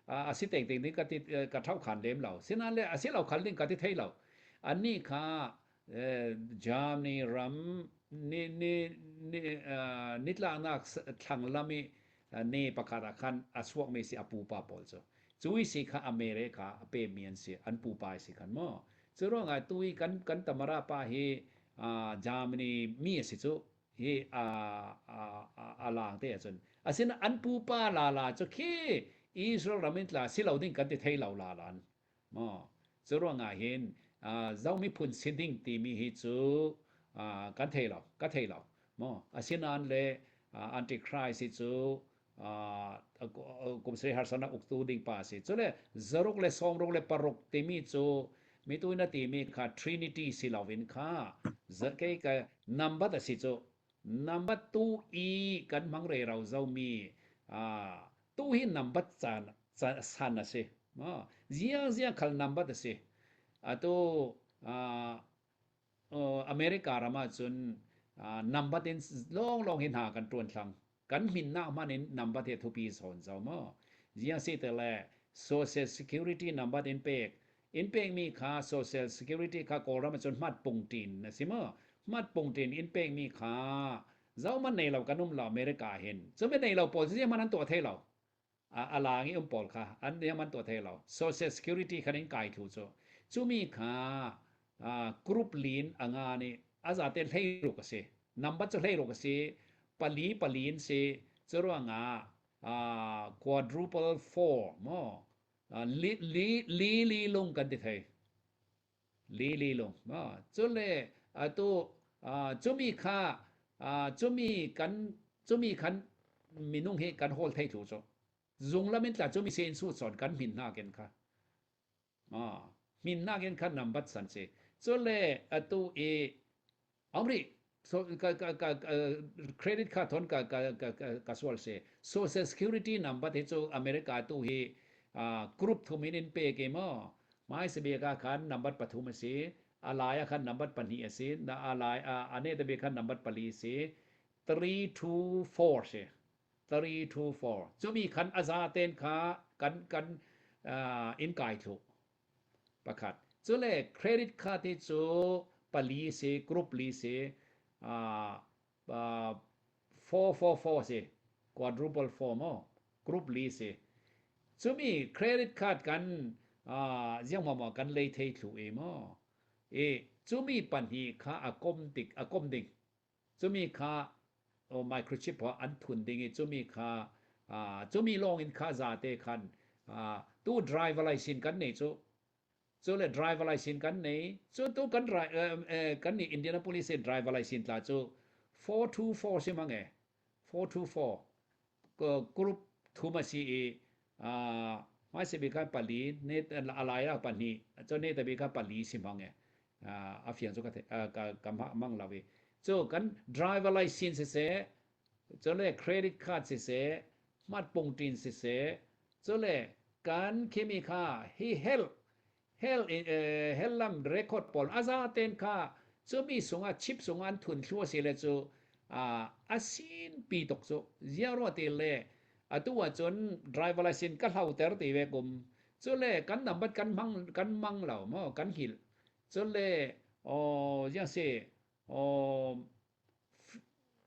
a si teng teng ding ka ti ka thau khan lem lo. Sinain le a si lo khal ding ka ti thei lo. Annih kha Germany ram ni ni ni nitlaknak thlanglam i ne pakhat ah khan a chuakmi si a pupa pawl cu. Cui si kha America a pemmi an si, an pupa si khan maw. Cu ruangah tu i kan kan Tamara pa hi Germany mi a si cu. Hi a a a lang te ahcun asinain an pupa lala cu khi Israel ram in tla si lo ding kan ti thei lo la lan. Maw? Cu ruangah hin Zo miphun si ding timi hi cu kan thei lo, ka thei lo. Maw? Asinain le Antichrist hi cu kum sarih harsanak uktu ding pa a si. Cule zaruk le sawmruk le paruk timi cu mitu na timi kha Trinity si loin kha kei ka number a si cu. Number tu i kan hmang rero zomi tu hi number caan san a si. Ziang ziang khal number a si. Atu America ram ahcun number in lawnglawng hi hna kan ṭuan thlang. Kan hminnak hmanh in number hi thupi zawn zo maw. Ziang si te le Social Security number in pek. In pekmi kha Social Security kha Kawlram ahcun hmat pungṭin a si maw. Hmat pungṭin in pekmi kha zohmanh nei lo kan um lo America hin. Cumi nei lo pawl cu ziang hmanh an tuah thei lo. A lang i um pawl kha an niam an tuah thei lo. Social Security khan in kai thlu cu. Cumi kha group lin a nga nih a zate hleiruk a si. Number cu hleiruk a si. Pali pali in si. Cu ruangah quadruple four maw li li li li lung kan ti thei. Li li lung maw. Cule atu cumi kha cumi kan cumi khan minung hi kan hawl thei thlu cu. Zung lam in tla cumi se in su chon kan hmin hna ken kha. Hmin hna ken kha nambat san si. Cule atu i Amri so ka ka ka credit card thon ka ka ka ka sual se. Social Security number te cu America tu hi group thum in in pe ke mo. Mai se be ka khan number pathum a si. A lai ah khan number pahnih a si. Na a lai a ne te be khan number pali si. 3 2 4 si. 3 2 4. Cumi khan a za ten kha kan kan in kai thlu. Pakhat. Cule credit card hi cu pali si, group li si, uh, uh, 444 si, quadruple four mo, group li si. Cumi credit card kan uh, ziang ma kan lei thei thlu e mo. E cumi pahnih kha a kom tik a kom ding. Cumi kha microchip an thun ding i cumi kha cumi lawng in kha zate khan tu driver license kan nei cu cu le driver license kan nei cu tu kan kan nih Indianapolis in driver license tla cu 424 si mang e 424 group thum a si i hmaisa bik khan pali ne a lai ah pahnih cun ne tabi kha pali si mang e a fiang cu ka ka ka mang lo i cu kan driver license siseh cule credit card siseh hmat pungṭin siseh cule kan khimi kha hi health hell hell lam record pawl a za ten kha cumi sungah chip sungah an thun thlu a si le cu a sin pi tuk cu ziaro ti le atu ahcun driver license ka hloter ti ve kum cule kan number kan mang kan mang lo maw kan hil cule o ziang si o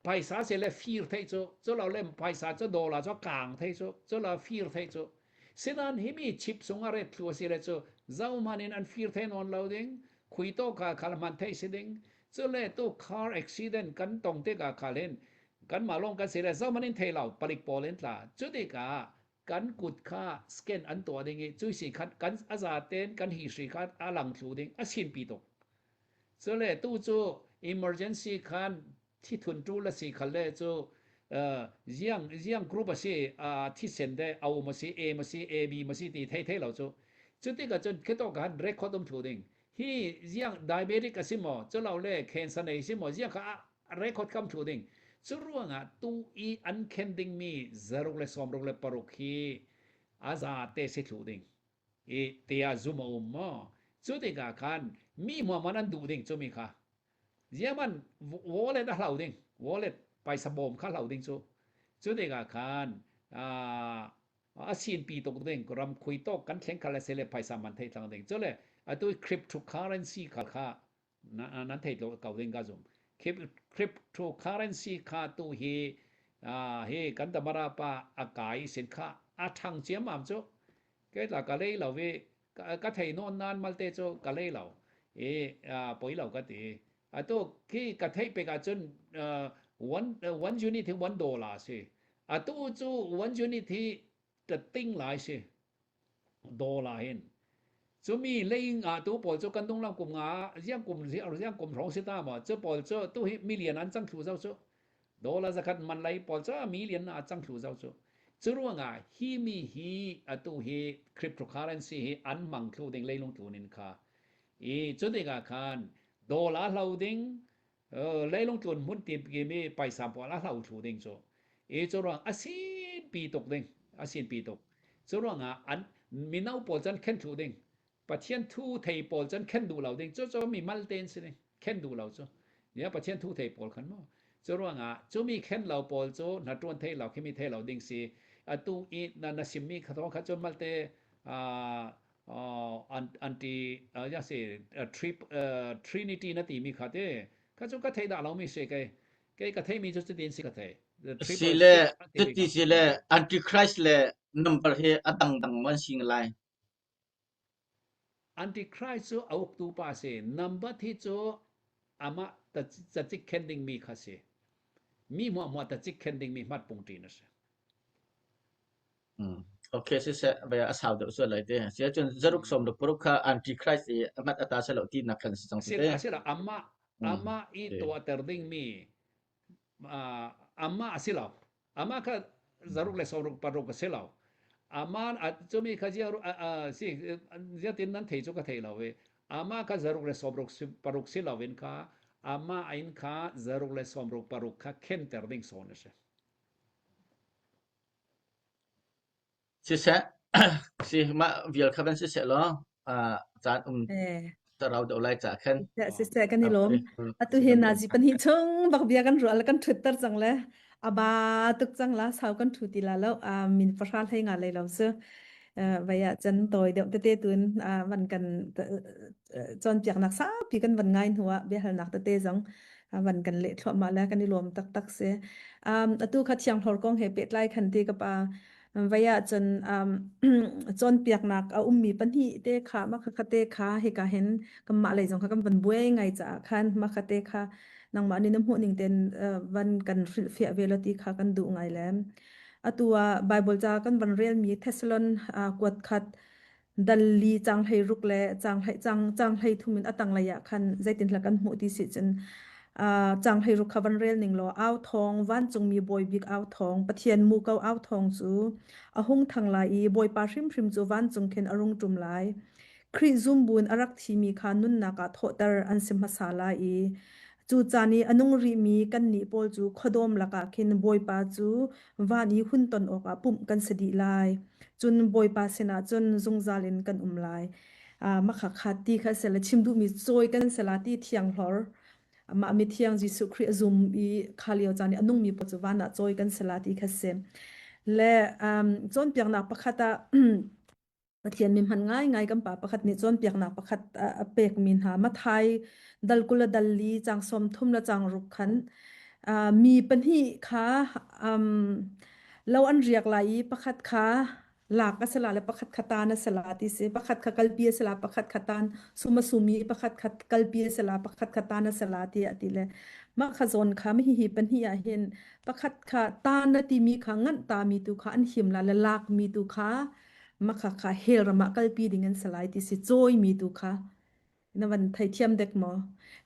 Phaisa se le fir theih cu, cu lo le phaisa cu dollar cu a kaang thei cu, cu lo fir theih cu. Sinan himi chip sung a ret thlu a si le cu zohman in an fir thei nawn lo ding, khui to kha khal hman theih si ding. Cu le tu car accident kan tong tikah khal hin kanmah lawng kan si le zohman in thei lo palik pawl in tla. Cu tikah kan kut kha scan an tuah ding i cui si khan kan a zaten kan hi hri kha a lang thlu ding a sinpi tuk. Cule tu cu emergency khan thithun ṭul a si khal le cu ziang ziang group a si thisen de a um a si A ma si AB ma si ti thei thei lo cu cu tikah cun khito khan record um thlu ding hi ziang diabetic a si maw culo le cancer nei si maw ziang kha record kam thlu ding cu ruangah tu i an khen dingmi zaruk le sawmruk le paruk hi a za te si thlu ding i tiah zum a um maw cu tikah khan mi hmuahman an duh ding cu mi kha ziaman wallet a hlo ding wallet paisa bawm kha hlo ding cu cu tikah khan a sinpi tuk ding ram khui tok kan thleng khal se le phaisa man thei tlang ding cu le atu cryptocurrency kha kha nan thei lo ko ding ka zum cryptocurrency kha tu hi hi kan damara pa a kai sin kha a thang chiam am chu ke tla ka lei lo vi ka thei non nan malte chu ka lei lo i poi lo ka ti atu khi ka thei pe ka chun one one unit hi $1 si atu chu one unit hi. ting lai si dollar hin cumi lei nga tu pawl cu kan dunglam kum nga ziang kum ziang kum hrawng si ta maw cu pawl cu tu hi million an cang thlu zo cu dollar zakhat man lei pawl cu million a cang thlu zo cu cu ruangah hi mi hi atu hi cryptocurrency hi an mang thlu ding leilung tlun in kha i cu tikah khan dollar hlo ding leilung tlun hmun ti mi paisa pawl a hlo thlu ding cu i cu ruang a sinpi tuk ding a sinpi tuk cu ruangah an mino pawl cun khen thlu ding pathian thu thei pawl cun khen duh lo ding cu cu mi mal ten si ding khen duh lo cu ya pathian thu thei pawl khan mo cu ruangah cu mi khen lo pawl cu na tuan thei lo khi mi thei lo ding si atu i na na sim mi kha thong kha cun malte anti ya si trip trinity na ti mi kha te kha cu ka thei dah lo mi se kei kei ka thei mi cu cutin si ka thei Si le cuti si le antichrist le number hi a dangdang man si lai. Antichrist cu a uktu pa si number thi cu amah tacik khen ding mi kha si mi hmuahhmuah tacik khen ding mi hmat pung ṭin a si. Okay, siseh, bia a sau deuh sual lai te. Si ahcun zaruk sawm le paruk kha Antichrist i a mat ata selo ti nak khan si cang te. Asila amah amah i tuahter dingmi amah a si lo. Amah kha zaruk le sawmruk paruk a si lo. Amah cumi kha zia si ziatin nan thei cu ka thei lo i amah kha zaruk le sawmruk paruk si lo in kha amah in kha zaruk le sawmruk paruk kha khenter ding sawn a si. Siseh, si mah vial kha van siseh law caan um Eh. rau deuh lai ca khan. Siseh, siseh kan i lawm. Atu hi nazi pahnih chung bak bia kan ruah le kan ṭhutter cang le aba tuk cang la sau kan ṭhu ti la lo min pahra hlei nga lei lo su vai ah chan tawi deuh tete tun van kan cawnpiaknak saupi kan van ngai hnu ah biahalnak tete zong van kan leh thluahmah le kan i lawm taktak si. Um, atu kha thianghlor kong he pehtlai khan ti ka pa vai ah cun um, cawnpiaknak a ummi pahnih te kha ma kha te kha hika hin kanmah lei zong kha kan van buai ngai caah khan ma kha te kha nangmah nih na hmuh ning ten uh, van kan hrilhfiah ve lo ti kha kan duh ngai le atu ah Bible ca kan van relmi Thessalon uh, kuat khat Dal li caang 16 le caang hlei caang caang 13 in a tanglei ah khan zeitinhla kan hmuh ti si cun uh, caang 16 kha van rel ning law au thawng vancungmi bawi bik au thawng Pathian muko au thawng cu a hung thang lai i Bawipa hrimhrim cu vancung khin a rung ṭum lai. Khrih zumbu in a rak thimi kha nunnak ah thawhter an si hmasa lai i cu caan i a nung rihmi kannih pawl cu khuadawm lakah khin Bawipa cu van i hun ton awkah pumh kan si dih lai. Cun Bawipa sinah cun zungzal in kan um lai. Uh, makha kha ti kha se le chim duhmi cawi kan se la ti thiang hlor. Amah mi thiang Jesuh Khrih a zum i kha lio caan i a nungmi pawl cu van ah cawi kan se la ti kha si. Le um, cawnpiaknak pakhat ah Pathian mi hman ngaingai kan pa pakhat nih cawnpiaknak pakhat a pekmi hna Mathai dal 20 le dal li caang 30 le caang ruk khan mi pahnih kha lo an riak lai i pakhat kha lak a si la le pakhat kha tan a si la ti si pakhat kha kalpi a si la pakhat kha tan sum a sum i pakhat kha kalpi a si la pakhat kha tan a si la ti a ti le mah kha zawn kha mi hihi pahnih ah hin pakhat kha tan a timi kha nganh ta mi tu kha an him la le lak mi tu kha Makha kha hell ram ah kalpi ding an si lai ti si cawimi tu kha na van theithiam dek maw?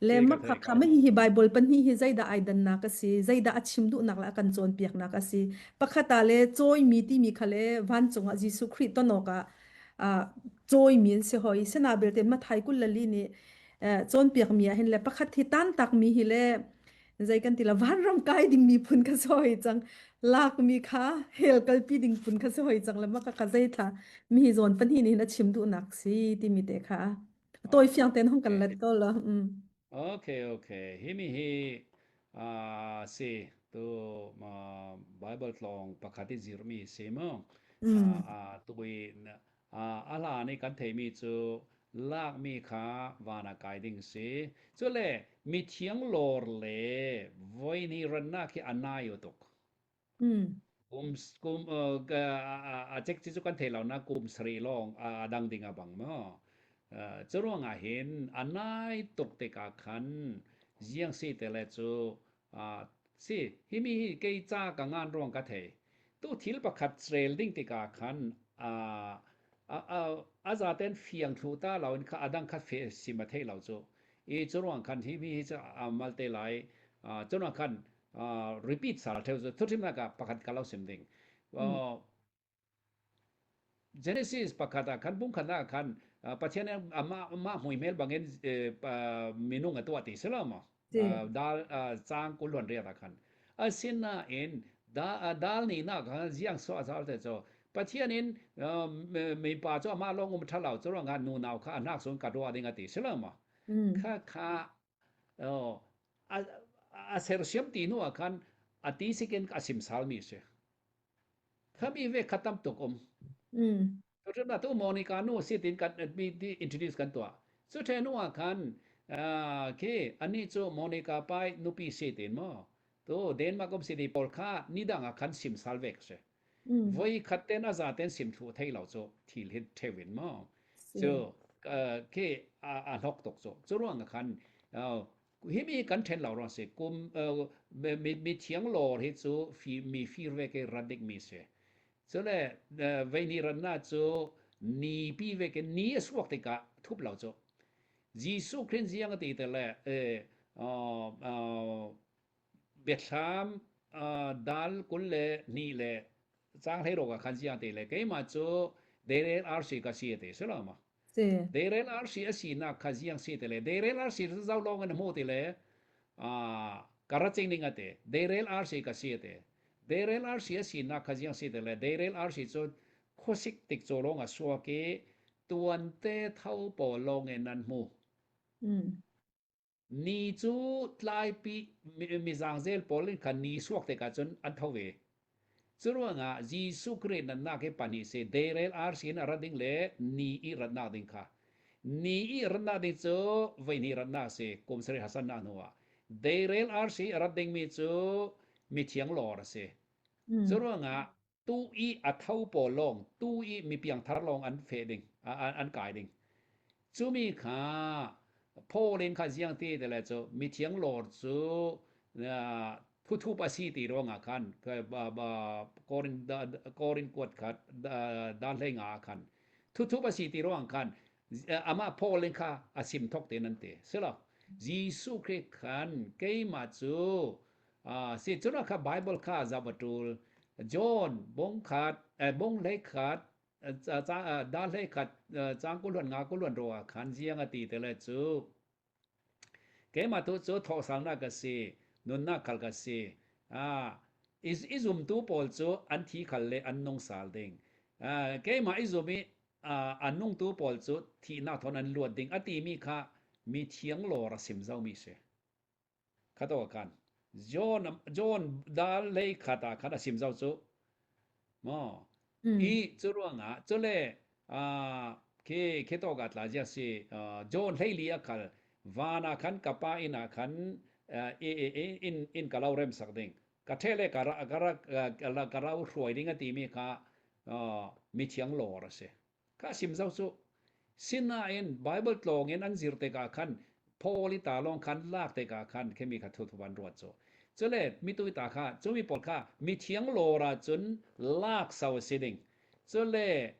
Le Si ka makha thei kha ko. ma hihi Bible pahnih hi zeidah ai dannak a si, zeidah a chim duhnak le a kan cawnpiaknak a si. Pakhat ah le cawimi timi kha le vancung ah Jesuh Khrih ton awkah ah cawimi an si hoi. Sina belte Mathai 22 nih eh, cawnpiakmi ah hin le pakhat hi tantakmi hi le zei kan ti la vanram kai ding mi phun kha si hoi cang lakmi kha hell kalpi ding phun kha si hoi cang le maka kha zei thla mi hi zawn pan hi nih a chim duhnak si timi te kha tawi fiang ten hong kan let ko la mm. Okay okay hi mi hi uh, si tu ma Bible tlong pakhat i zirmi si mo mm. uh, tu i A hlan i kan theihmi cu lakmi kha van ah kai ding si. Cule mithiang lawr le voihnih rannak hi a nai o tuk. Mm. Kum, kum uh, a cek ci cu kan thei lo na kum sarih lawng a dang ding a bang maw. Uh, cu ruangah hin a nai tuk tikah khan ziang si te le cu uh, si himi hi kei ca ka ngan ruang ka thei. Tu thil pakhat rel ding tikah khan a zaten fiang thlu ta lo in kha adang kha fe sim a thei lo cu. I cu ruang khan hi mi hi cu a mal te lai. Cu ruang khan repeat sal theu cu thuthimnak ah pakhat ka lo sim ding. Genesis pakhat ah khan bungkhat ah khan Pathian nih amah amah hmuihmel bangin minung a tuah ti si lo maw? Dal caang kul riat ah khan. Asinain dal nih nak khan ziang so a zal te cu Pathian in mipa cu amah lawng um ṭha lo cu ruangah nunau kha a hnak sun ka ruah ding a ti si lo maw? Kha kha a sersiam ti hnu ah khan a ti sikin a sim salmi a si. Khami ve kha tam tuk um. Tuṭum tu Monica nu si tin kan mi introduce kan tuah. Cu the nu ah khan khi ani cu Monica pai nupi si tin mo. Tu Denmark um city pawl kha nidang ah khan sim sal ve ka si. Voi khat ten a za ten sim thlu thei lo cu thil hin thewin mo. Cu khi a hlok tuk cu. Cu ruang ah khan Himi kan ṭhen lo ruang si. Kum mi thiang lawr hi cu mi fir ve ke rat ding mi si. Cule veini rannak cu ni pi ve ke ni a suak tikah thup lo cu. Jesuh Khrih ziang a ti te le biathlam dal 22 le caang hlei rok ah khan ziang ti le keimah cu deirel arsi ka si a ti si lo ma? Si. Deirel arsi a sinak kha ziang si ti le deirel arsi cu zau lawng in a hmu ti le ka ra cing ning a ti. Deirel arsi ka si a ti. Deirel arsi a sinak kha ziang si ti le deirel arsi cu khuasik tik cu lawng a suak i tuante tho pawl lawng in an hmu. Ni cu tlaipi mizangzel pawl in khan ni suak tikah cun an tho ve. Curuangah Jesuh Khrih natnak hi pahnih si, deirel arsi in a rat ding le ni i ratnak ding kha. Ni i ratnak ding cu voihnih ratnak a si, kum sarih hasannak hnuah. Deirel arsi a rat dingmi cu mithiang lawr a si. Curuangah tu i a tho pawl lawng, tu i mi piangthar lawng an feh ding, an kai ding. Cumi kha Paul in kha ziang ti te le cu mithiang lawr cu thuthup a si ti ruangah khan Korin Korin kuat khat dal hlei nga ah khan thuthup a si ti ruang khan amah Paul in kha a sim thok te nan ti silo Jesuh Khrih khan keimah cu si cun kha Bible kha zoh a ṭul John bung khat bung hlei khat da hlei khat cang kuluan nga kuluan ro ah khan ziang a ti te le cu keimah tu cu thawhsangnak ka si nunnak khal ka si i zumtu pawl cu an thi khal le an nung sal ding keimah i zum i a nungtu pawl cu thihnak thon an luat ding a timi kha mi thiang lawr a sim zomi si Khat awk khan John John dal lei khat ah khan a sim zau cu maw i cu ruangah cule khi khi to ka tla zia si John hleili a khal van ah khan ka pa inn ah khan in in ka lo rem sak ding ka the le ka ra ka ra ka ra hruai ding a ti mi kha mi thiang lawr a si Kha sim zau cu. Sinain Bible tlawng in an zir tikah khan Paul i ta lawng khan lak tikah khan khimi kha thuthup an ruat cu. Cule mitu ta kha cumi pawl kha mithiang lawr ah cun lak sau a si ding. Cule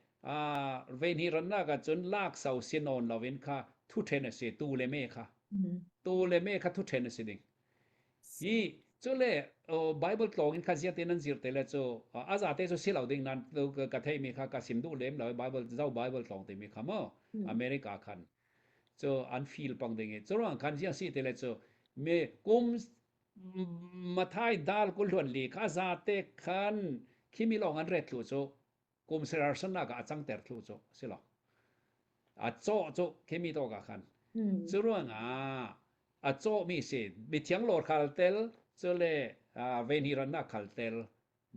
vehni rannak ah cun lak sau si nawn loin kha thu ṭhen a si tu le me kha. Tu le me kha thu ṭhen a si ding. Hi cule Bible tlawng in kha zia te nan zir te le cu a za te cu si lo ding nan ka thei mi kha ka sim duh lem lo Bible zo Bible tlawng te mi kha mo America khan cu an feel pang ding i cu ruang khan zia si te le cu me kum mathai dal kul hluan li kha za te khan khimi lawng an ret thlu cu kum serarsannak ah a cangter thlu cu si lo a cawh cu khimi to ka khan cu ruangah a cawhmi si mithiang lawr khal tel cule vehni rannak khal tel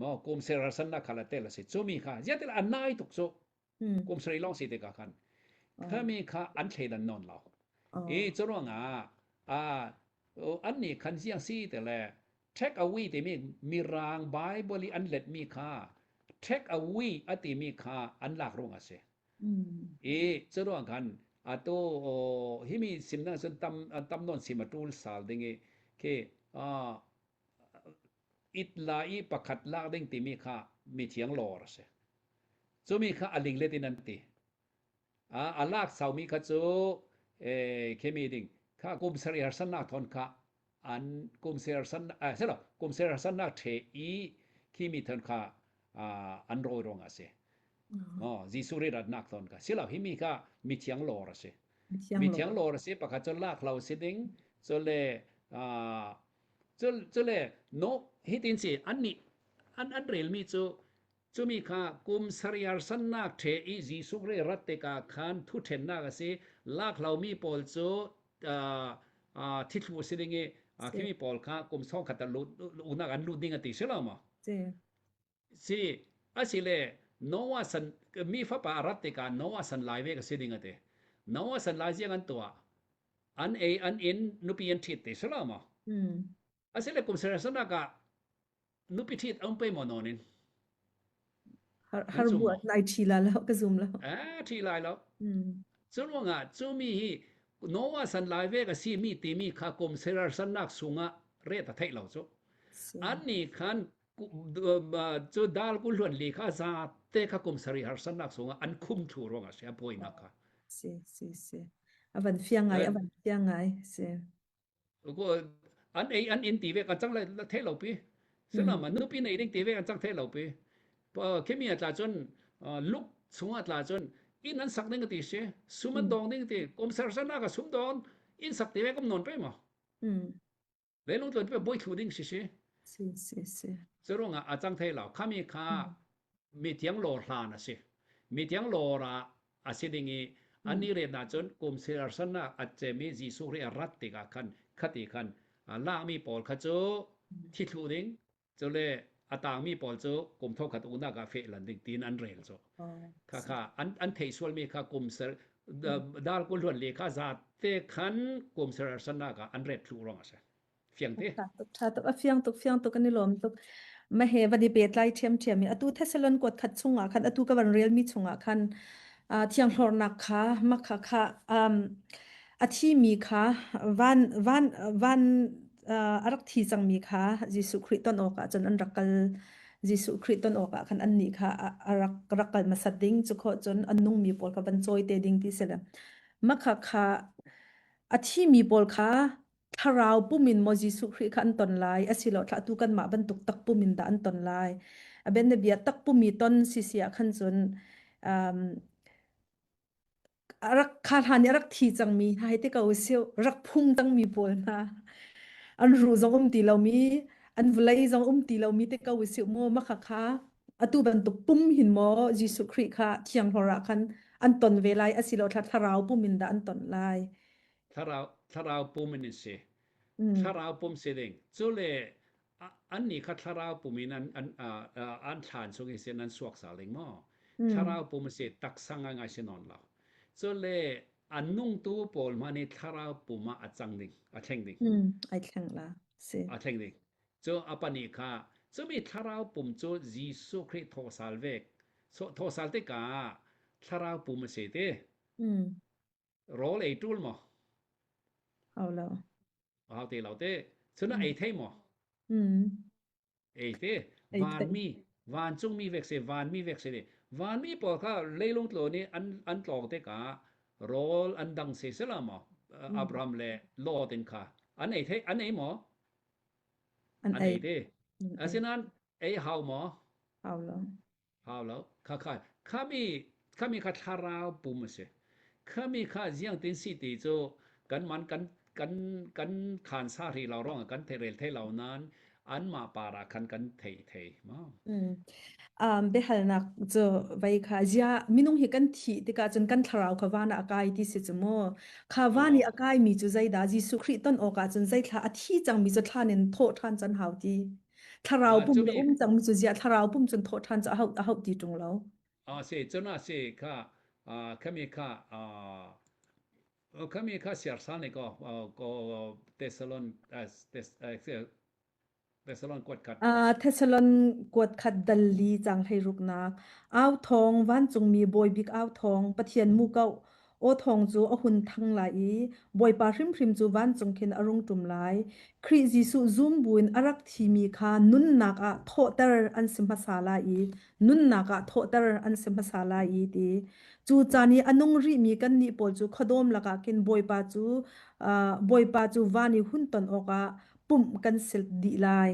mo kum serarsannak khal a tel a si cumi kha ziatil a nai tuk cu kum sarih lawng si tikah khan khami kha an thleidan nawn lo i cu ruangah a an nih khan ziang si te le take away timi mirang Bible i an letmi kha take away a timi kha an lak ruang a si. I cu ruang khan atu himi simnak cun tam tam nawn sim a tul sal ding i khi. It la i pakhat lak ding timi kha mithiang lawr a si. Cumi kha a linglet in an ti. A lak saumi kha cu khemi ding kha kum sarih harsannak thawn kha an kum sarih silo kum sarih harsannak ṭhe i khimi thawn kha an rawi ruang a si. Oh, Jesuh ri ratnak thawn kha silo hi mi kha mithiang lawr a si. Mithiang lawr a si pakhat cu lak lo si ding cu le Cule no hitin si annih an an relmi cu cumi kha kum sarih sannak ṭhe i Jesuh Khrih rat tikah khan thuṭhennak a si. Lakhlomi pawl cu thithlu a si ding i khimi pawl kha kum sawngkhat a lut uknak an lut ding a ti si lo maw? Si. Si asile Noah san mi fapa a rat tikah Noah san lai ve ka si ding a ti. Noah san lai ziang an tuah. An ei an in nupi an ṭhit ti si lo maw? Mm. Asile kum sarih ah nupi ṭhit a um pei maw nawn in? Har har bu at nai ṭhi la lo ka zum lo. Eh ṭhi lai lo. Mm. Cu ruangah cu mi hi Noah san lai vek a si mi timi kha kum sarih sannak sungah ret a theih lo cu. An nih khan cu dal ku hluan li kha za te kha kum sarih harsannak sungah an khum thlu ruangah si a buainak kha. Si si si. A van fiang ngai a van fiang ngai si. An ei an in ti ve kan cang lai the lo pi. Sila ma nupi nei ding ti ve kan cang the lo pi. Khimi atla cun luk chung atla cun inn an sak ding ti si sum an dong ding ti kum sarsanak a sum don inn sak ti ve kum non pe ma. Leilung tluan pe boi thlu ding si si. Si si si. Cu ruangah a cang thei lo. Khami kha mithiang lawr hlan a si. Mithiang lawr ah a si ding i an ni ret na cun kum siarsannak a cem i Jesuh Khrih a rat tikah khan khati khan lakmi pawl kha cu thi thlu ding cule a tangmi pawl cu kum thongkhat uknak ah feh lan ding tiin an rel cu. Kha kha an an thei sualmi kha kum ser dal kul hluan le kha za te khan kum ser sannak ah an ret thlu ruang a si. Fiang te. Tha tuk a fiang tuk fiang tuk an i lawm tuk. Ma he van i pehtlai ṭhiamṭhiam i atu Thessalon kuat khat chungah khan atu ka van relmi chungah khan thianghlornak kha makha kha um, a thimi kha van van van a rak thi cangmi kha Jesuh Khrih ton awkah cun an rak kal Jesuh Khrih ton awkah khan annih kha a rak rak kal hmasat ding cu khawh cun an nungmi pawl kha van cawi te ding ti si le makha kha a thimi pawl kha thlarau pum in maw Jesuh Khrih kha an ton lai asilo thlah tu kanmah bantuk takpum in dah an ton lai a ben na bia takpum i ton si si ah khan cun um, A rak kha hlan i a rak thi cangmi hna hei ti ko usih rak phum cangmi pawl hna an ruh zong um ti lomi an vawlei zong um ti lomi te ko usih mu mah kha atu bantuk pum hin maw Jesuh Khrih kha thianghlor ah khan an ton ve lai asilo thla thlarau pum in dah an ton lai Thlarau thlarau pum in si. mm. Thlarau pum si ding. Cu le annih kha thlarau pum in an an an thlan chung i sin an suak sal ding maw Mm. thlarau pum a si taksa ngaingai si nawn lo cule a nungtu pawl hmanh nih thlarau pum ah a cang ding a thleng ding Mm. Ai thleng la si a thleng ding cu a pani kha cumi thlarau pum cu Jesuh Khrih thawhsal vek so thawhsal tikah thlarau pum a si ti Mm. rawl ei ṭul maw Hau lo hau te lo te cun Mm. ei thei maw Mm. ei te Ei thei. vanmi vancungmi vek se vanmi vek se vanmi pawl kha leilung tlawn i an an tlawng tikah rawl an dang se sela maw Mm. Abraham le Lot in kha an ei thei an ei maw An an ei. ei te An ei. asinain ei hau maw Hau lo. Hau lo. Kha kha khami khami kha thlarau pum a si. Khami kha ziangtin si ti cu kan man kan kan kan khan sa ri lo rong kan thei rel thei lo nain anmah par ah khan kan thei thei ma. Mm. Um, biahalnak cu vai kha zia minung hi kan thih tikah cun kan thlarau kha van ah a kai ti si cu mu kha van i Oh. a kai mi cu zeidah Jesuh Khrih ton awkah cun zeithla a thi cang mi cu thlan in thawh ṭhan can hau ti Thlarau Ah, pum cumi na um cang mi cu ziah thlarau pum cun thawh ṭhan cu a hauh a hauh ti ṭung lo. ah si cun ah si kha ah khami kha ah khami kha siarsan ni ko ko Thessalon Thessalon kuat khat Uh, Thessalon kuat khat dal li cang hlei ruknak au thawng vancungmi bawi bik au thawng Pathian mu ko. Aw thawng cu a hun thang lai i Bawipa hrimhrim cu vancung khin a rung ṭum lai. Khrih Jesuh zum buin a rak thimi kha nunnak ah thawhter an si hmasa lai i nunnak ah thawhter an si hmasa lai i ti. Cu caan i a nung rihmi kannih pawl cu khuadawm lakah khin Bawipa cu uh, Bawipa cu van i hun ton awkah pumh kan si dih lai.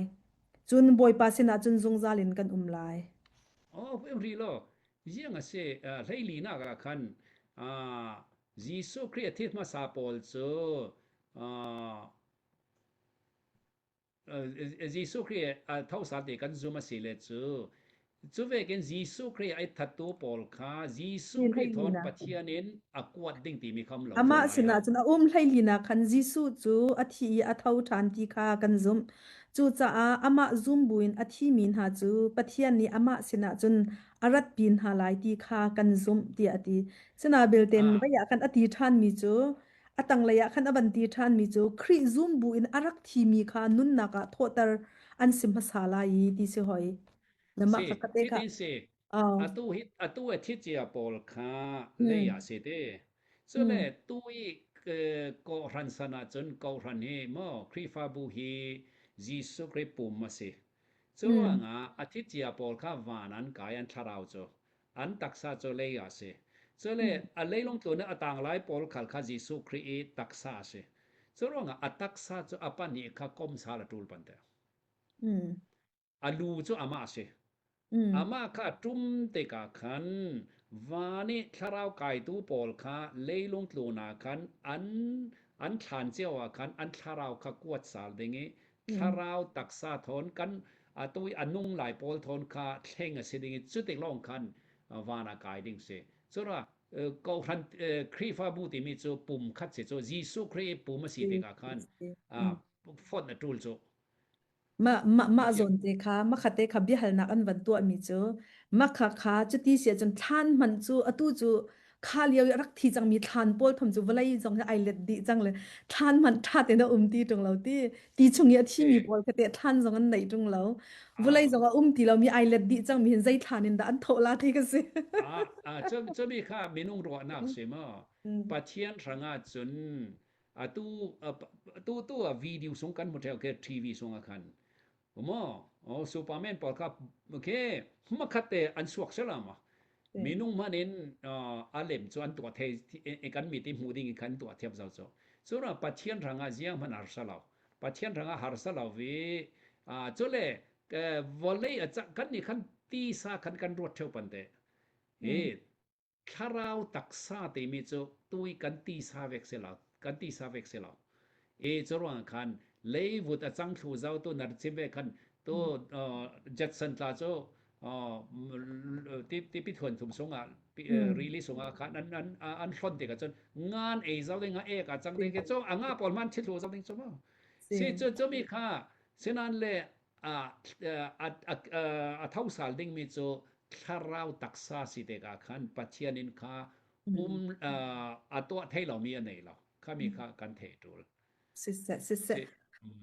Cun Bawipa sinah cun zungzal in kan um lai. Oh, rih lo. Ziang a si, hleilinak ah khan Jesuh Khrih a thi hmasa pawl cu Jesuh Khrih a thosal ti kan zum a si le cu cu vekin Jesuh Khrih ai thattu pawl kha Jesuh Khrih thawn Pathian in a kuat ding timi kha um lo Amah lai sinah ah. cun a um hleilinak khan Jesuh cu a thi i a tho ṭhan ti kha kan zumh. Cucaah amah zum buin a thimi hna cu Pathian nih amah sinah cun a ratpi hna lai ti kha kan zumh tiah a ti. Sinain belte Ah, vei ah khan a ti ṭhanmi cu a tanglei ah khan a van ti ṭhanmi cu Khrih zum buin a rak thimi kha nunnak ah thawhter an si hmasa lai i ti si hoi. Na mah si, kha kate kha. hitin si. Oh. Atu hi atu a thi cia pawl kha lei Hmm. ah si te. Hmm. Cule tu i kawhhran san ahcun kawhhran hi maw Khrihfabu hi Jesuh Khrih pum a si. Cu Hmm. ruangah a thi cia pawl kha van an kai an thlarau cu an taksa cu lei ah a si. Cule Hmm. a leilung tlun i a tanglai pawl khal kha Jesuh Khrih i taksa a si. Cu ruangah a taksa cu a pahnih kha komsal a ṭul pante. Hmm. A lu cu amah a si. Hmm. Amah kha a ṭum tikah khan van i thlarau kaitu pawl kha leilung tlun ah khan an an thlan cio ah khan an thlarau kha kuat sal ding i Hmm. thlarau taksa thawn kan atu i a nung lai pawl thawn kha thleng a si ding i cutik lawng khan van ah kai ding si. Cura kawhhran Khrihfabu timi cu pum khat si cu Jesuh Khrih i pum a si tikah khan Hmm. fonh a ṭul cu. Mah mah mah Ka fiang. zawn te kha makha te kha biahalnak an van tuahmi cu makha kha cuti si ahcun thlan hmanh cu atu cu kha lio i a rak thi cangmi thlan pawl tham cu vawlei zong hi ai let dih cang le thlan hmanh ṭha tein a um ti ṭung lo ti ti chung i a Si. thimi pawl kha teh thlan zong an neih ṭung lo vawlei Ah, zong a um ti lomi ai let dih cangmi hin zei thlan in dah an thawh la ti ka si. ah, ah, cu, cumi kha minung ruahnak si maw? Mm. Pathian hrangah cun atu tu tu a video sung kan hmu theo ke TV sung ah khan maw oh Superman pawl kha okay hmakhat te an suak sela ma minung man in a lem chu an tuah the kan mi ti hmu ding in khan tuah thiam zo chu chura pathian ranga ziang man harsa lo pathian ranga harsa lo vi chule vawlei kan ni khan ti sa khan kan ruat theu pan te e Thlarau taksa timi cu tui kan tisa vek si lo, kan tisa vek si lo. E cu ruang khan leivut a cang thlu zau tu nar chim ve khan tu Jetson tla cu tipi thuan thum sungah rili sungah khan an an an hlon tikah cun ngan ei zau ding nga ek a cang ding ke cu a nga pawl man thi thlu zau ding cu mo si cu cu mi kha sinan le a a a thosal dingmi cu thlarau taksa si tikah khan Pathian in kha um a tuah thei lomi a nei lo khami kha kan thei tul Siseh, siseh. Si.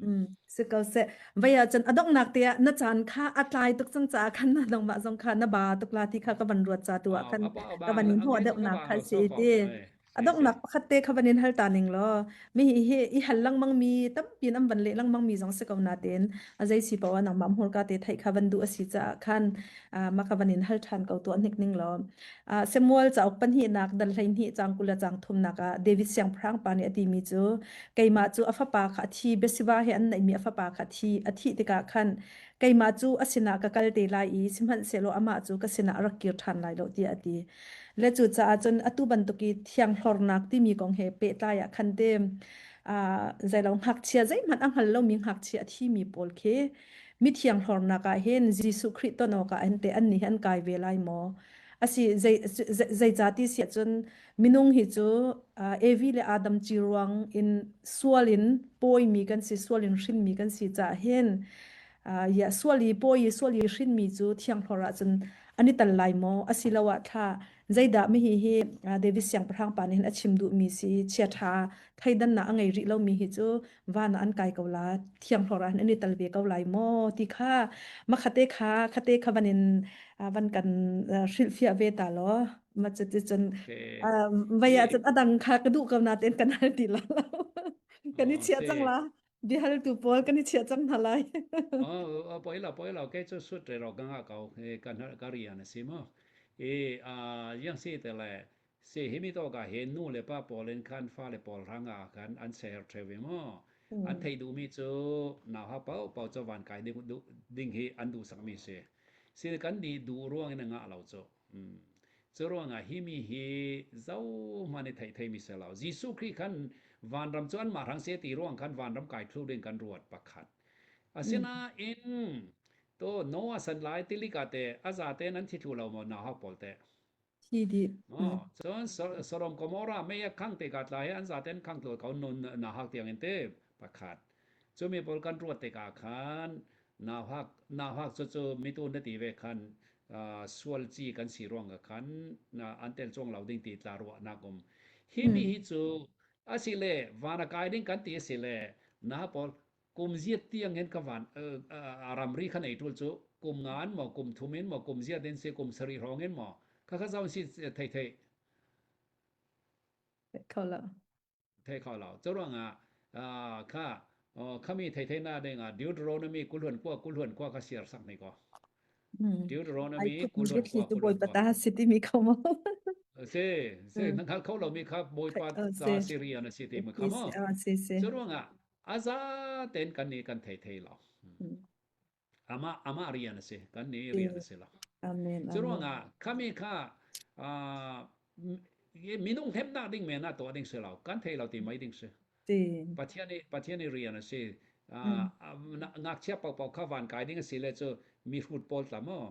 Mm, si ko seh. Vai ah cun a donghnak te ah na caan kha a tlai tuk cang caah khan na nangmah zong kha na ba tuk la ti kha ka van ruat ca tu ah khan A ba ka van bang in a hnawh ke zong ka deuhnak bang kha lo si so fo ti. Eh, A si si. donghnak pakhat te kha van in hal ta ning law mi hi hi i hal lengmang mi tampi in an van leh lengmang mi zong si ko natein a zei si poah nangmah hmurka te theih kha van duh a si caah khan ma ka van in hal ṭhan ko tuah hnik ning law Samuel cauk pahnihnak dal 12 cang 20 le cang thumnak ah David siangpahrang pa nih a timi cu keimah cu a fapa kha a thi Bathsheba he an neihmi a fapa kha a thi a thih tikah khan keimah cu a sinah ka kal te lai i sihmanhsehlaw amah cu ka sinah a rak kir ṭhan lai lo tiah a ti. Le cucaah cun atu bantuk i thianghlornak timi kong he pehtlai ah khan te zeilo ngakchia zeihmanh a hngal lomi ngakchia a thimi pawl khi mithiang hlornak ah hin Jesuh Khrih ton awkah hin teh annih hi an kai ve lai maw? Asi zei zeicah ti si ahcun minung hi cu Evi le Adam ci ruang in sual in pawimi kan si sual in hrinmi kan si caah hin ya sual i pawi i sual i hrinmi cu thianghlor ahcun an i tal lai maw asiloah thla zeidah mihi hi David siangpahrang pa nih hin a chim duhmi si chiaṭha thleidannak a ngei rih lomi hi cu van ah an kai ko la thianghlor ah an i tal ve ko lai maw ti kha makhate kha khate kha van in van kan hrilhfiah ve ta law. Ma cu ti cun Se vai hi ah cun a dang kha ka duh ko nain kan hal ti la lo. Kan i oh chiah se cang la. Biahal tu pawl kan i chiah cang hna lai. Oh poi lo poi lo ke cu sut re ro ka nga ko e kan ka rian a si mo. E a yang si te le si himi to ka he nu le pa pawl in khan fa le pawl ranga khan an ser threwe mo. An Mm. thei duh mi cu nau ha pau pau cho van kai ding ding hi an duh sak mi si. Si kan ni duh ruang in nga lo chu. Mm. Cu ruangah hi mi hi zohmanh i theih theimi si lo. Jesuh Khrih khan vanram cu anmah hrang seh ti ruang khan vanram kai thlu ding kan ruat pakhat. Mm. Asinain to Noah san lai tilik ah te a za tein an thi thlu lo maw nauhak pawl teh? Thi dih. Mm. Oh, cun Sodom Gomorrah mei a khang tikah tla hi an zaten khang tlawl ko nun nahak tiang in te pakhat. Cumi pawl kan ruat tikah khan nauhak nauhak cu cu mitu na ti ve khan sual ci kan si ruang ka khan an tel chuang lo ding ti tla ruahnak um. Hi mi Mm. hi cu asile van a kai ding kan ti asile na pawl kum ziat tiang in ka van a ramri kha nei tul cu kum nga in maw kum thum in maw kum ziat in si kum sarih hrawng in maw kha kha zaun si thei thei Kho lo. thei kho lo cu ruangah kha khami thei thei na ding ah Deuteronomy kulhuan kua kulhuan kua kha siar sak nei ko Hmm. Ai Deuteronomy phut mi kulhuan biathli kua cu kulhuan Bawipa kua ta si timi kho maw? si si Hmm. na hngal kho lomi kha Bawipa Si. ta Syria na si ti mi kha Si mo si si. cu ruangah aza ten kan ni kan thei thei lo Hmm. Amah amah rian a si. Kan nih Si. rian a si lo. Amen. Cu Amen. ruangah khami kha uh, minung hnemnak ding men ah tuah ding si lo. Kan thei lo ti mai ding si. Si. Pathian i Pathian i rian a si. Hmm. Uh, ngakchia paohpaoh kha van kai ding a si le cu mi hrut pawl tla maw?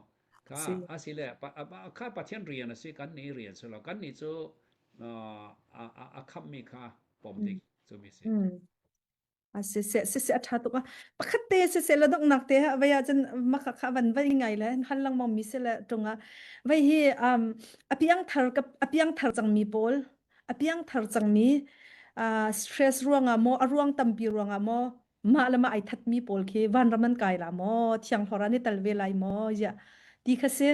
Kha Si. a si le kha Pathian rian a si kan nih rian si lo. Kan nih cu uh, a, a, a khammi kha pom Hmm. ding cu mi si. Hmm. A siseh siseh a ṭha tuk a pakhat te siseh la donghnak te ha vei ah cun maka kha van vai ngai le hal lengmang mi si le ṭung ah vei hi um, a piangthar ka a piangthar cangmi pawl a piangthar cangmi uh, stress ruangah maw a ruang tampi ruangah maw mah le mah ai thatmi pawl khi vanram an kai la maw thiang hlor an i tel ve lai maw ya ti kha si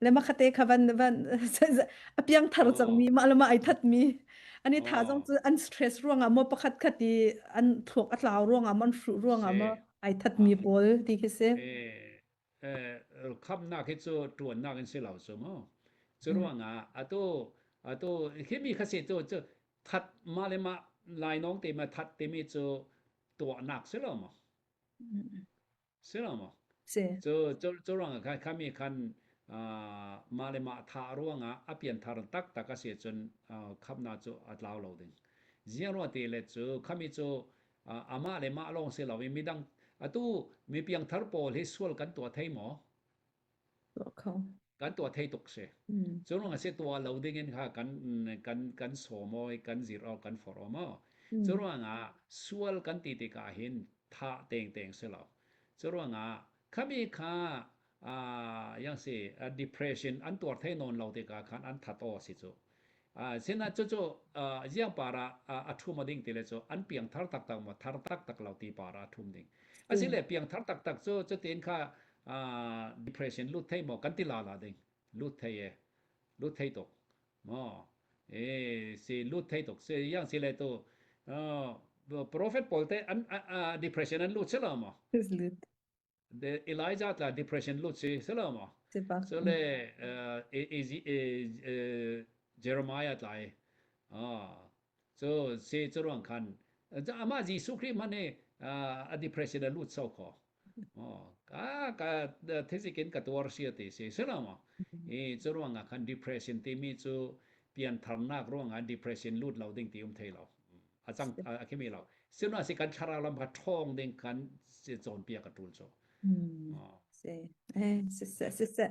le makhate kha van van a piang thar Oh, cangmi mah le mah ai thatmi ani tha zong oh, cu an stress ruangah maw pakhat khat i an thluak a tlau ruangah maw an hruh ruangah si. maw ai thatmi Ah, pawl ti khi si eh, eh, khamnak hi cu ṭuannak in si lo cu mu. Cu Mm. ruangah atu atu khimi kha si cu cu that mah le mah lainawng te ma that timi cu tuahnak si lo maw? Mm. Si lo maw? Si. Cu cu cu ruangah khan khami khan uh, mah le mah thah ruangah a pianthar taktak a si cun uh, khamnak cu a tlau lo ding. Ziang ruang ti le cu khami cu uh, amah le mah lawng si lo i midang atu mi piangthar pawl hi sual kan tuah thei maw? Tuah kho. Kan tuah thei tuk si. Mm. Cu ruangah si tuah lo ding in kha kan kan kan sawm aw i kan zir aw kan forh aw maw. Mm. Cu ruangah sual kan ti tikah hin thah tengteng si lo. Cu ruangah khami kha uh, yang si uh, depression an tuar thei nawn lo tikah khan an that aw si cu. Uh, sina cu cu uh, ziang para uh, a thum a ding ti le cu an piang thar taktak maw thar taktak lo ti para a thum ding. Si. Asile piang thar taktak cu cutin kha uh, depression lut thei maw kan ti la la ding lut thei e lut thei tuk maw e si lut thei tuk si yang si le tu uh, prophet pawl te an uh, depression an lut selo maw Lut. de Elijah tla depression lut si selo maw Si ba. so le uh, Jeremiah tla e ah cu si cu ruang khan amah Jesuh Khrih hmanh hi a depression a lut so kho ka ka thizik in ka tuar sia ti si si lo maw i cu ruang ah khan depression timi cu piantharnak ruang ah depression lut lo ding ti um thei lo a cang a khimi lo sino si kan thlarau lam kha ṭhawng ding khan cawnpiak a ṭul cu Si eh si si si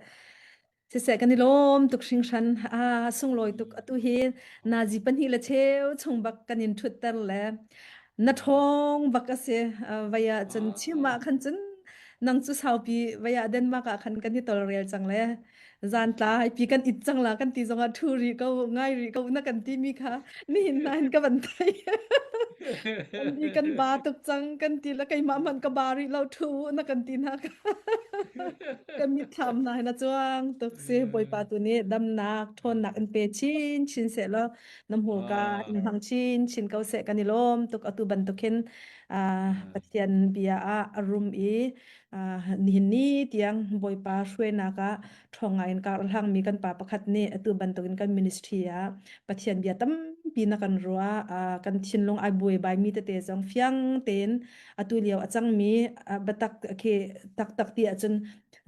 Siseh kan i lawm tuk hringhran. Ah, sunglawi tuk. Atu hi nazi pahnih le cheu chung bak kan in ṭhutter le na ṭhawng bak a si. Ah, vai ah cun chim ah khan cun. Nang cu saupi vaya Denmark ah khan kan i tolrel cang le zan tla hai pi kan it cang la kan ti zongah thu ri ko ngai ri ko na kan ti mi kha nihin nain ka van thei. Kan i kan ba tuk cang kan ti la keimah hmanh ka ba rih lo thu na kan ti na kan mitthlam na na chuang tuk si Bawipa tu nih damnak ṭhawnnak in pe chin chin seh law na hmurka in hmang chin chin ko seh kan i lawm tuk atu bantuk hin Pathian bia ah a rum i nihin ni tiang Bawipa hruainak ah ṭhawng ngai in kar a hlangmi kan pa pakhat nih atu bantukin kan ministry ah Pathian bia tampi na kan ruah kan thinlung ai buai mi tete zong fiang tein atu lio a cangmi biatak khi taktak ti ahcun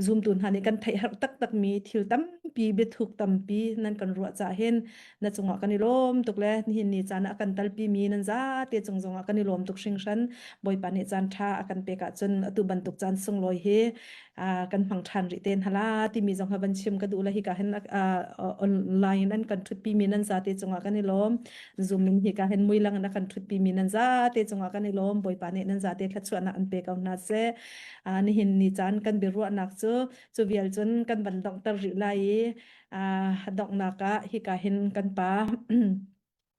zumtu hna nih kan theih har taktak mi thil tampi biathuk tampi nan kan ruah cah hin na cungah kan i lawm tuk le nihin ni caan ah kan talpi mi nan zate cung zongah kan i lawm tuk hringhran Bawipa nih caan ṭha a kan pek ahcun atu bantuk caan sunglawi hi kan hmang ṭhan rih te hna la timi zong ha van chim ka duh la hika hin online in an kan ṭhutpi mi nan zate cungah kan i lawm Zoom in hika hin muilang in a kan ṭhutpi mi nan zate cungah kan i lawm Bawipa nih nan zate thluachuahnak an pe ko hna seh nihin ni caan kan biaruahnak cu cu vial cun kan van donghter rih lai i donghnak ah hika hin kan pa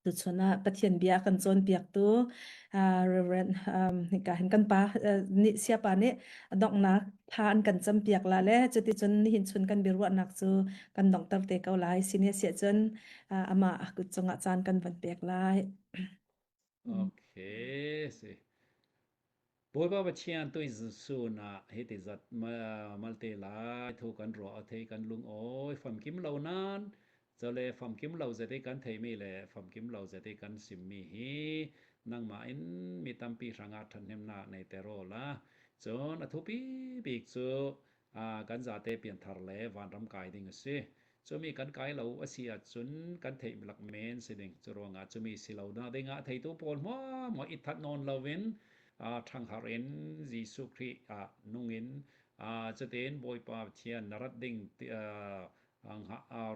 Tuchun ah Pathian bia kan cawnpiaktu Reverend hika hin kan pa nih siapa nih donghnak thla an kan campiak la le cuticun nihin chun kan biaruahnak cu kan donghter te ko lai sini siah cun amah kut cungah caan kan van pek lai. Okay, si. Bawipa Pathian tu Jesuh na hiti zat malte lai thu kan ruah a thei kan lung awi famkim lo nan chole famkim lo zet i kan theimi le famkim lo zet i kan simmi hi nangmah in mi tampi hrangah ṭhathnemnak nei te raw la cun a thupi bik cu kan zate pianthar le vanram kai ding a si. Cumi kan kai lo a si ahcun kan theih lak men si ding. Cu ruangah cumi si lo nak dingah theitu pawl hmuahhmuah i that nawn loin ṭhangharh in Jesuh Khrih ah nung in cutin Bawipa Pathian na rat ding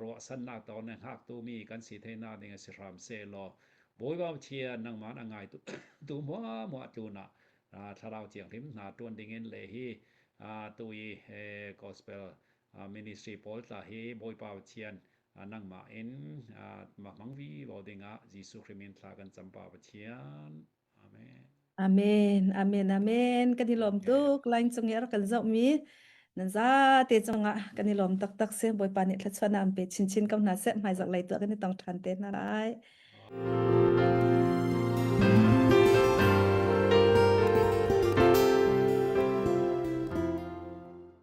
ruahsannak tawn le hngaktu mi kan si theinak ding a si hram seh law Bawipa Pathian nangmah a ngaitu tu hmuahhmuah tlun ah thlarau thianghlim hna ṭuan dingin le hi tu i gospel ministry pawl tla hi Bawipa Pathian nangmah in ma hmang vi vo dingah Jesuh Khrih min thla kan cam pa Pathian. Amen. Amen. Amen. Amen. Kan i lawm tuk. Line cung i a rak kan zoh mi nan zate cungah kan i lawm taktak si. Bawipa nih thluachuahnak an pe chinchin ko hna seh. Hmaizarh lei tuah kan i tong ṭhan te hna lai.